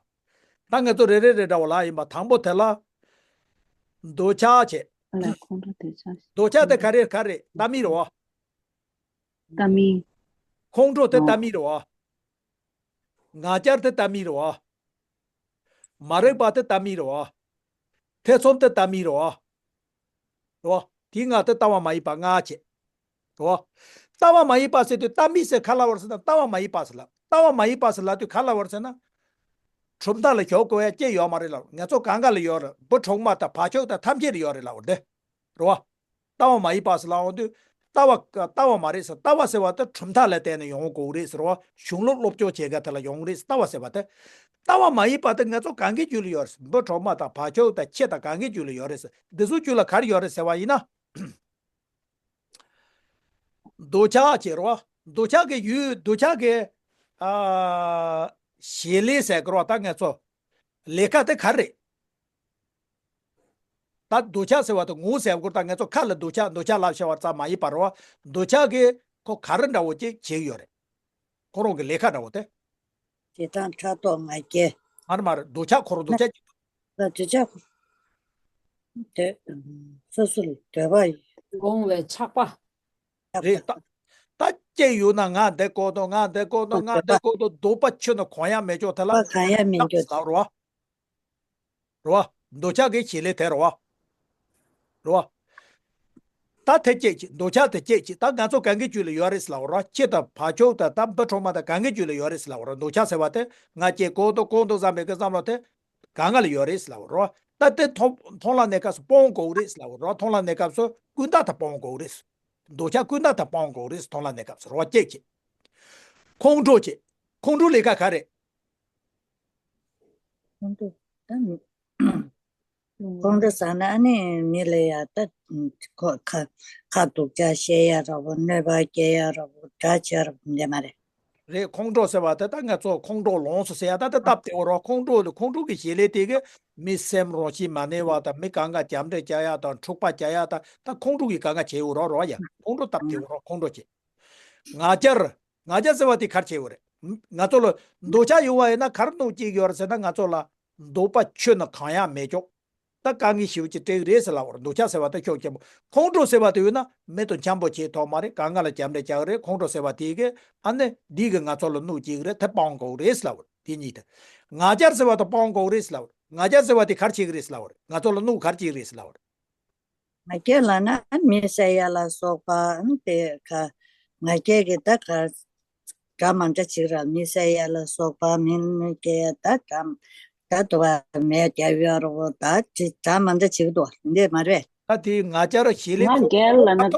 ད་ང་ཚོ་རེ་རེ་རེ་འདྲ་བོ་ལ་ཡིན་པ། དང་པོ་དེ་ལ་འདོད་ཆགས་བྱེད། ཨ་ལ་ཁོང་ཁྲོ་དེ་ཆགས། འདོད་ཆགས་དེ་ག་རེ་ག་རེ་ལྟ་མིན་རེད་བ། ལྟ་མིན། ཁོང་ཁྲོ་དེ་ལྟ་མིན་རེད་བ། ང་རྒྱལ་དེ་ལྟ་མིན་རེད་བ། མ་རིག་པ་དེ་ལྟ་མིན་རེད་བ། ཐེ་ཚོམ་དེ་ལྟ་མིན་རེད་བ། རེད་བ། དེའི་ལྔ་དེ་ལྟ་བ་མ་ཡིན་པ་ལྔ་བྱེད། འོ། ལྟ་བ་མ་ཡིན་པ་ཟེར་དུས་ལྟ་མིན་ཟེར་ག་ལབ་པ་རེད་ཟེར་ན། ལྟ་བ་མ་ཡིན་པ་ཟེར་ལབ། ལྟ་བ་མ་ཡིན་པ་ཟེར་ལབ་དུས་ག་ལབ་པ་རེད་ཟེར་ན། གྲུབ་མཐའ་ལ་ཞུགས་དགོས་ཡ་ཅི་ཡོད་མ་རེད་ལབ། ང་ཚོ་གང་ག་ལ་ཡོད་རེད། འབུ་གྲོག་མ་དང་བ་ཕྱུགས་དང་ཐམས་ཅད་ལ་ཡོད་རེད་ལབ་པ་རེད། རེད་བ། ལྟ་བ་མ་ཡིན་པ་ཟེར་ལབ་འོང་དུས། ལྟ་བ་ལྟ་བ་མ་རེད་ཟེར། ལྟ་བ་ཟེར་བ་དེ་གྲུབ་མཐའ་ལ་བརྟེན་ནས་ཡོང་དགོས་རེད་ཟེར་བ། གཞུང་ལུགས་སློབ་སྦྱོང་བྱེད་མཁན་དེ་ལ་ཡོང་རེད་ཟེར། ལྟ་བ་ཟེར་བ་དེ། ལྟ་བ་མ་ཡིན་པ་དེ་ང་ཚོ་གང་གི་རྒྱུད་ལ་ཡོད་རེད་ཟེར། འབུ་གྲོག་མ་དང་བ་ཕྱུགས་དང་ཁྱི་དང་གང་གི་རྒྱུད་ལ་ཡོད་རེད་ཟེར། འདི་ཚོའི་རྒྱུད་ལ་ག་རེ་ཡོད་རེད་ཟེར་བ་ཡིན་ན། འདོད་ཆགས་བྱེད་རོ། འདོད་ཆགས་ཀྱི་ཡུལ། འདོད་ཆགས་ཀྱི་ཨ་བྱེད་ལས་ཟེར་གི་རོ། ད་ང་ཚོ་ལས་ཀ་དེ་ག་རེ་རེད། ད་འདོད་ཆགས་ཟེར་བ་དེ་ངོ་བོ་ཟེར་དགོས། ད་ང་ཚོ་ཁ་ལ་འདོད་ཆགས་འདོད་ཆགས་ལབ་བྱ་བ་ཙམ་མ་ཡིན་པ་རེད་བ། འདོད་ཆགས་ཀྱིས་ཁོ་ག་རེ་འདྲ་བོ་ཅིག་བྱེད་ཀྱི་ཡོད་རེད། ཁོ་རང་གི་ལས་ཀ་འདྲ་བོ་དེ། བྱེད་སྟངས་ཕྲག་དོག་ང་རྒྱལ། མ་རེད་མ་རེད། འདོད་ཆགས་ཁོ་རང་འདོད་ཆགས་ཀྱི། ད་འདོད་ཆགས་ཁོ། དེ་སོ་སོ་ལ་འདོད་པ་ཡོད། འོང་བའི་ཆགས་པ། རེད་ད། ད་སྐྱེས་ཡོད་ན་ང་འདི་དགོས་འདུག་ང་འདི་དགོས་འདུག་ང་འདི་དགོས་འདུག་འདོད་པ་ཁྱོན་ནས་གང་ཡང་མེད་ཀྱང་དེ་ལ་གང་ཡང་མེད་ཀྱང་ལབ་རེད་བ། རེད་བ། འདོད་ཆགས་ཀྱི་བྱེད་ལས་དེ་རེད་བ། རེད་བ། ད་དེ་སྐྱེད་ཅིག་འདོད་ཆགས་དེ་སྐྱེད་ཅིག་ད་ང་ཚོ་གང་གི་རྒྱུད་ལ་ཡོད་རེད་ཟེར་ལབ་རེད་བ། ཁྱི་དང་བ་ཕྱུགས་དང་ད་འབུ་ཕྲུག་མ་དང་གང་གི་རྒྱུད་ལ་ཡོད་རེད་ཟེར་ལབ་རེད་བ། འདོད་ཆགས་ཟེར་བ་དེ་ང་སྐྱེ་གོ་འདུག་གོ་འདུག་བསམ་པའི་གི་བསམ་བློ་དེ་གང་ག་ལ་ཡོད་རེད་ཟེར་ལབ་རེད་བ། ད་དེ་མཐོང་མཐོང་ལམ་གནས་སྐབས་སུ་སྤོང་དགོས་རེད་ཟེར་ལབ་རེད་བ། མཐོང་ལམ་གནས་སྐབས་སུ་ཀུན་བརྟགས་དེ་སྤོང་དགོས་རེད། འདོད་ཆགས་ཀུན་བརྟགས་དེ་སྤོང་དགོས་རེད། མཐོང་ལམ་གནས་སྐབས་སུ་རེད་བ། སྐྱེད་ཅིག་ཁོང་ཁྲོ་ཅིག་ཁོང་ཁྲོ་ལས་ཀ་ག་རེད། ཁོང་ཁྲོ་ད་ཁོང་ཁྲོ་ཟ་ན་ཨ་ནི་མི་ལ་ཡ་ད་ཁོ་ཁ་ཁ་སྡུག་ཅག་བཤད་ཡ་ར་བོ། གནོད་པ་སྐྱེལ་ཡ་ར་བོ། དགྲ་བྱེད་ཡ་ར་བོ་འདི་མ་རེད། རེད། ཁོང་ཁྲོ་ཟེར་བ་དེ་ད་ང་ཚོ་ཁོང་ཁྲོ་ལངས་སོང་ཟེར་ཡ་ད་དེ་སྟབས་བདེ་བོ་རེད། ཁོང་ཁྲོ་ཁོང་ཁྲོ་གི་བྱེད་ལས་དེ་གི་མི་སེམས་རང་བཞིན་མ་ནེ་བ་དང་། མི་གང་ག་རྒྱབ་འདྲེ་རྒྱག་ཡ་དང་། འཁྲུག་པ་རྒྱག་ཡ་དང་། ད་ཁོང་ཁྲོ་གི་གང་ག་བྱེད་འོ་རོགས་རོགས་ཡ། ཁོང་ཁྲོ་སྟབས་བདེ་བོ་རེད། ཁོང་ཁྲོ་བྱེད། ང་རྒྱལ། ང་རྒྱལ་ཟེར་བ་དེ་ག་རེ་བྱེད་འོ་རེད། ང་ཚོ་ལ་འདོད་ཆགས་ཡོང་བ་ཡིན་ན་ག་རེ་གནོད་སྐྱེལ་གྱི་ཡོད་རེད་ཟེར་ན། ང་ཚོ་ལ་འདོད་པ་ཁྱོན་ནས་གང་ཡང་མེད་ཀྱོག་ད་དཀའ་ངལ་ཞེ་པོ་ཅིག་འཕྲད་ཀྱི་རེད་ཟེར་ལབ་པ་རེད། འདོད་ཆགས་ཟེར་བ་དེ་ཁྱོད་སྐྱེན་པོ། ཁོང་ཁྲོ་ཟེར་བ་དེ་ཡོད་ན་མི་དང་འཆམ་པོ་བྱེད་ཐུབ་མ་རེད། གང་ག་ལ་རྒྱབ་འདྲེ་རྒྱག་གི་རེད། ཁོང་ཁྲོ་ཟེར་བ་དེ་གིས་ཨ་ནི་འདི་གིས་ང་ཚོ་ལ་གནོད་སྐྱེལ་གྱི་རེད། དེ་སྤང་དགོས་རེད་ཟེར་ལབ་པ་རེད། དེ་གཉིས་དེ། ང་རྒྱལ་ཟེར་བ་དེ་སྤང་དགོས་རེད་ཟེར་ལབ་པ་རེད། ང་རྒྱལ་ཟེར་བ་དེ་ག་རེ་བྱེད་ཀྱི་རེད་ཟེར་ལབ་པ་རེད། ང་ཚོ་ལ་གནོད་ག་རེ་སྐྱེལ་གྱི་རེད་ཟེར་ལབ་པ་རེད། ང་རྒྱལ་ལབ་ན་མི་བསད་ཡ་ལ་སོགས་པ་དེ་ག་ང་རྒྱལ་གྱི་ད་ག་དགྲ་མ་འདྲ་ཅིག་ར། མི་བསད་ཡ་ལ་སོགས་པ། མི་གནོད་སྐྱེལ་ཡ་ད་དགྲ་ད་དུ་བ་མེ་རྒྱབ་ཡ་རོ་ད་ཅི་དགྲ་མ་འདྲ་ཅིག་འདུག་འདི་མ་རེད། ད་དེ་ང་རྒྱལ་ར་བྱེད་ལས་ང་ཁོ་རྒྱལ་ལབ་ན་ད་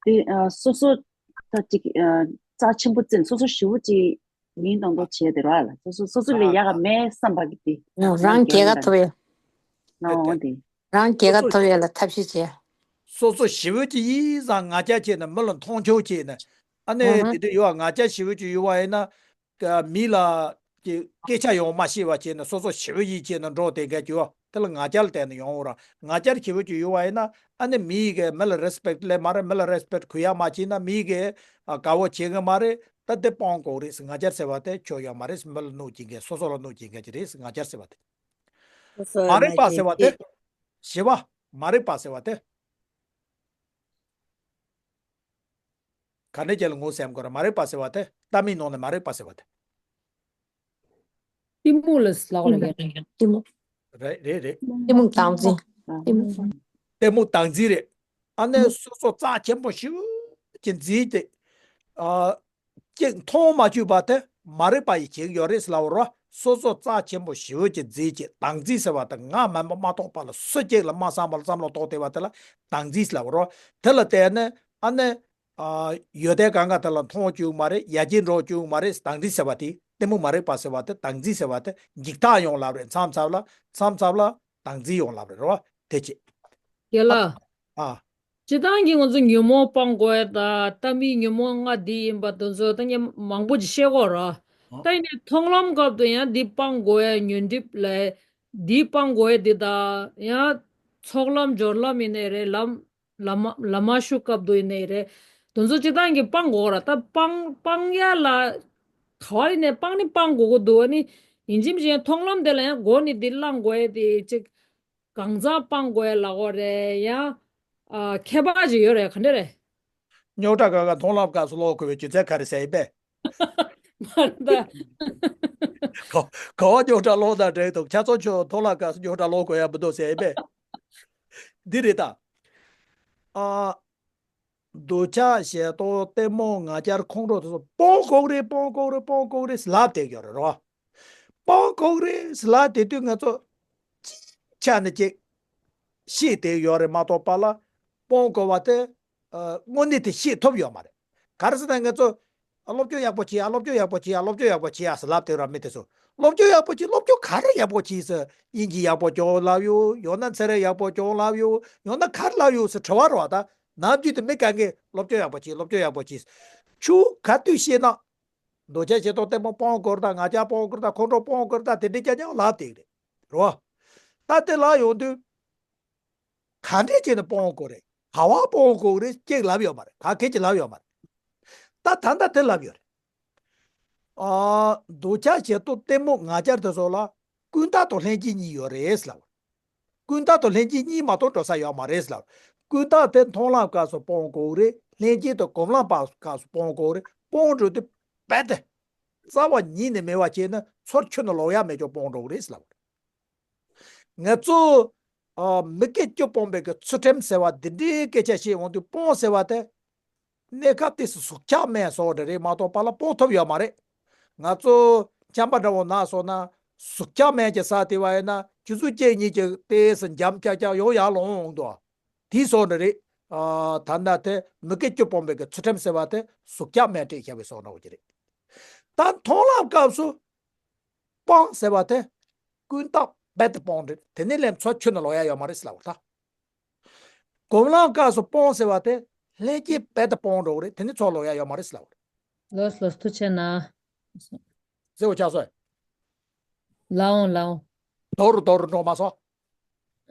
དེ་ཨ་སོ་སོ་ད་ཅིག་ཨ་རྩ་ཆེན་པོ་བརྩིས། སོ་སོ་ཞེ་པོ་ཅིག་མིན་གཏོང་གཏོང་བྱས་དེ་ར་ལ། སོ་སོ་སོ་སོ་ལ་ཡག་ག་མེད་བསམ་པ་གི་དེ་ང་རང་རྒྱལ་ཁ་ཐོབ་ཡ། ནའོ་དེ། རང་རྒྱལ་ཁ་ཐོབ་ཡ་ལ་ཐབས་ཤེས་བྱས། སོ་སོ་ཞེ་པོ་ཅིག་ཡིན་ཙང་ང་རྒྱལ་བྱས་ནས་མི་ལ་མཐོང་ཆུང་བྱས་ནས། ཨ་ནི་ཨ་ཧ། དེ་འདྲ་ཡོད་པ། ང་རྒྱལ་ཞེ་པོ་ཅིག་ཡོད་པ་ཡིན་ན། ཀ་མི་ལ་ཀྱི་སྐད་ཆ་ཡང་མ་བཤད་པ་བྱས་ནས་སོ་སོ་ཞེ་པོ་ཡིན་བྱས་ནས་འགྲོ་དེ་འགའ་ཅིག་ཡོད། དེ་ལ་ང་རྒྱལ་བསྟན་ནས་ཡོང་འོ་ར། ང་རྒྱལ་ཞེ་པོ་ཅིག་ཡོད་པ་ཡིན་ན་ཨ་ནི་མི་གིས་མི་ལ་རེ་སི་པེག་ལས་མ་རེད། མི་ལ་རེ་སི་པེག་གུ་ཡ་མ་བྱས་ན་མི་གིས་ཨ་དགའ་བོ་བྱེད་གི་མ་རེད། ད་དེ་སྤང་དགོས་རེད། ང་རྒྱལ་ཟེར་བ་དེ་ཆོ་ཡོད་མ་རེད། མི་ལ་གནོད་སྐྱེལ་མཁན། སོ་སོ་ལ་གནོད་སྐྱེལ་མཁན་ཅིག་རེད། ང་རྒྱལ་ཟེར་བ་དེ། སོ་སོ་མ་རིག་པ་ཟེར་བ་དེ། ཞི་བ། མ་རིག་པ་ཟེར་བ་དེ། ག་ནས་ཀྱང་ལ་ངོ་སེམས་དགོས་ར། མ་རིག་པ་ཟེར་བ་དེ་གཏའ་མའི་ནང་ནས་མ་རིག་པ་ཟེར་བ་དེ། གཏི་མུག་ལ་ལབ་དགོས་རེད། གཏི་མུག་གཏི་མུག་རེད་རེད་རེད། གཏི་མུག་བདག་འཛིན། གཏི་མུག་གཏི་མུག་བདག་འཛིན་རེད། ཨ་ནི་སོ་སོ་རྩ་ཆེན་པོ་ཞེ་པོ་ཅིག་འཛིན་ཏེ། ཨ། ཅིག་མཐོང་མ་བཅུག་པ་དེ་མ་རིག་པ་ཡིས་བྱེད་ཀྱི་ཡོད་རེད་ཟེར་ལབ་པ་རེད། སོ་སོ་རྩ་ཆེན་པོ་ཞེ་པོ་ཅིག་འཛིན་བྱེད། བདག་འཛིན་ཟེར་བ་དེ་ང་མ་མ་མ་གཏོགས་པ་ལ་སུ་གཅིག་ལ་མ་བསམ་པ་ལ་བསམ་བློ་གཏོང་བསྡད་པ་དེ་ལ་བདག་འཛིན་ཟེར་ལབ་པ་རེད། དེ་ལ་བརྟེན་ནས་ཨ་ནི། ཨ། ཡོན་ཏན་གང་ག་དེ་ལ་མཐོང་བཅུག་མ་རེད། ཡར་རྒྱས་འགྲོ་བཅུག་མ་རེད། བདག་འཛིན་ཟེར་བ་དེ། གཏི་མུག་མ་རིག་པ་ཟེར་བ་དེ་བདག་འཛིན་ཟེར་བ་དེ་འཇིག་ལྟ་ཡོང་ལབ་རེད། མཚམས་མཚམས་ལ་མཚམས་མཚམས་ལ་བདག་འཛིན་ཡོང་ལབ་རེད། རེད་བ། དེ་ཅི། རྒན་ལགས། ཨ། སྤྱིར་བཏང་གི་ང་ཚོ་ཉོན་མོངས་སྤང་དགོས་ཡ་དང་། གཏའ་མའི་ཉོན་མོངས་ལྔ་འདི་ཡིན་པ་དེ་ཚོ་ད་ངས་མང་པོ་ཅིག་བཤད་ཀྱི་ཡོད་རེད། ཨ། ད་ཡིན་ནའི་མཐོང་ལམ་སྐབས་དུ་ཡང་འདི་སྤང་དགོས་ཡ། ཉོན་སྒྲིབ་ལ་འདི་སྤང་དགོས་ཡ་འདི་དང་། ཡང་ཚོགས་ལམ་སྦྱོར་ལམ་ཡིན་ནའི་རེད། ལམ་ལམ་ལམ་ཞུགས་སྐབས་དུ་ཡིན་ནའི་རེད། དེ་ཚོ་སྤྱིར་བཏང་གི་སྤང་དགོས་ར། ད་སྤང་སྤང་ཡ་ལ་ག་བ་ཡིན་ནའི་སྤང་ནི་སྤང་དགོས་ཀྱི་འདུག་ཨ་ནི་ཡིན་གཅིག་མིན་གཅིག་མཐོང་ལམ་དེ་ལ་ཡང་མགོ་ནས་འདི་བླང་དགོས་ཡ་དེ་ཅིག་གང་ཚང་སྤང་དགོས་ཡ་ལབ་ཀྱི་ཡོད་རེད། ཡང་ཨ་ཁྱད་པར་ཅིག་ཡོད་རེད། ག་འདྲ་རེད། རྙོག་དྲ་གང་ག་མཐོང་ལམ་སྐབས་སུ་ལོག་དགོས་པའི་རྒྱུ་མཚན་ག་རེ་ཟེར་ཡིན་པས། མ་རེད་ད། ག་ག་བ་རྙོག་དྲ་ལོག་དང་འདྲ་འདུག་ཆ་ཚང་ཆོས་མཐོང་ལམ་སྐབས་སུ་རྙོག་དྲ་ལོག་དགོས་ཡ་མི་འདུག་ཟེར་ཡིན་པས། འདི་རེད་ད། ཨ། འདོད་ཆགས་ཞེ་སྡང་གཏི་མུག་ང་རྒྱལ་ཁོང་ཁྲོ་དེ་ཚོ་སྤོང་དགོས་རེད། སྤོང་དགོས་རེད། སྤོང་དགོས་རེད་ལབ་བསྡད་ཡོད་རེད་རོ། སྤོང་དགོས་རེད་ལབ་བསྡད་དུས་ང་ཚོ་སྤྱིའི་ཆ་ནས་ཅིག་ཤེས་བསྡད་ཡོད་རེད་མ་གཏོགས་པ་ལ་སྤོང་དགོས་པ་དེ་ཨ་དངོས་གནས་དེ་ཤེས་ཐུབ་ཡོད་མ་རེད། ག་རེ་ཟེར་ན་ང་ཚོ་ཨ་སློབ་སྦྱོང་ཡག་པོ་བྱེད་ཡ། སློབ་སྦྱོང་ཡག་པོ་བྱེད་ཡ། སློབ་སྦྱོང་ཡག་པོ་བྱེད་ཡ་ཟེར་ལབ་བསྡད་ར། མི་དེ་ཚོ་སློབ་སྦྱོང་ཡག་པོ་བྱེད། སློབ་སྦྱོང་ག་རེ་ཡག་པོ་བྱེད་ཟེར། དབྱིན་ཇི་ཡག་པོ་སྦྱོང་ལབ་ཡོད། ཡང་ན་ཚན་རིག་ཡག་པོ་སྦྱོང་ལབ་ཡོད། ཡང་ན་ག་རེ་ལབ་ཡོད་ཟེར་དྲི་བ་རེད་བ། ད་ནམ་རྒྱུན་དུ་མི་གང་གིས་སློབ་སྦྱོང་ཡག་པོ་བྱེད། སློབ་སྦྱོང་ཡག་པོ་བྱེད། ཆུ་ག་དུས་བཤད་ན། འདོད་ཆགས་ཞེ་སྡང་གཏི་མུག་སྤོང་དགོས་རེད་ད། ང་རྒྱལ་སྤོང་དགོས་རེད་ད། ཁོང་ཁྲོ་སྤོང་དགོས་རེད་ད། དེ་འདྲའི་རྐྱང་རྐྱང་ལབ་བསྡད་ཀྱི་རེད་རོ། ད་དེ་ལབ་ཡོང་དུས། ག་འདྲས་བྱས་ནས་སྤོང་དགོས་རེད། ག་བ་སྤོང་དགོས་རེད་ཅེས་ལབ་ཡོད་མ་རེད། ག་གེ་ཅིག་ལབ་ཡོད་མ་རེད། ད་ད་ལྟ་དེ་ལབ་ཡོད་རེད། ཨ། འདོད་ཆགས་ཞེ་སྡང་གཏི་མུག་ང་རྒྱལ་དེ་ཚོ་ལ་ཀུན་བཏགས་དང་ལྷན་སྐྱེས་གཉིས་ཡོད་རེད་ལབ། ཀུན་བཏགས་དང་ལྷན་སྐྱེས་གཉིས་མ་གཏོགས་འགྲོ་ས་ཡོད་མ་རེད་ལབ། ཀུན་བཏགས་དེ་མཐོང་ལམ་སྐབས་སུ་སྤོང་དགོས་རེད། ལྷན་སྐྱེས་དེ་སྒོམ་ལམ་སྐབས་སུ་སྤོང་དགོས་རེད། སྤོང་འགྲོ་དུས་རྦད་དེ་རྩ་བ་ཉིད་ནས་མེད་པ་བྱས་ན་ཚུར་ཁྱོན་ནས་ལོག་ཡ་མེད་ཀྱང་སྤོང་འགྲོ་གི་རེད་ལབ། ང་ཚོ་ཨ། མི་དགེ་བཅུ་སྤོང་བའི་གི་ཚུལ་ཁྲིམས་ཟེར་བ་འདི་འདྲའི་སྐད་ཆ་བཤད་འོང་དུས་སྤོང་ཟེར་བ་དེ། གནས་སྐབས་དེ་སུ་ཟུག་ཆག་མེད་སོགས་འདྲ་རེད་མ་གཏོགས་པ་ལ་སྤོང་ཐུབ་ཡོད་མ་རེད། ང་ཚོ་ཆམ་པ་འདྲ་བོ་ན་སོང་ན་ཟུག་ཆག་མེད་ཀྱི་ས་དེ་བ་ཡིན་ན་ཆུ་ཚོད་གཅིག་གཉིས་ཀྱི་ལྟས་སུ་འཇམ་ཀྱག་ཀྱག་ཡོང་ཡག་ལོང་འོང་འདུག་དེ་སོགས་འདྲ་རེད། ཨ། ད་ལྟ་དེ་མི་དགེ་བཅུ་སྤོང་བའི་གི་ཚུལ་ཁྲིམས་ཟེར་བ་དེ་ཟུག་ཆག་མེད་བྲིས་བཞག་པའི་སོགས་འདྲ་བོ་ཅིག་རེད། ད་མཐོང་ལམ་སྐབས་སུ། སྤང་ཟེར་བ་དེ། ཀུན་བཏགས་རྦད་དེ་སྤོང་རེད། དེ་ནས་ལན་ཚོ་ཁྱོན་ནས་ལོག་ཡ་ཡོད་མ་རེད་ཟེར་ལབ་པ་ད། སྒོམ་ལམ་སྐབས་སུ་སྤོང་ཟེར་བ་དེ། ལྷན་སྐྱེས་རྦད་དེ་སྤོང་འགྲོ་གི་རེད། དེ་ནས་ཚོ་ལོག་ཡ་ཡོད་མ་རེད་ཟེར་ལབ་པ་རེད། ལོས་ལོས་ཐུགས་ཆེ་ན། ཟེར་བ་ཆགས་སོང་། ལའོང་ལའོང་། དོ་རུ་དོ་རུ་འགྲོ་མ་སོང་།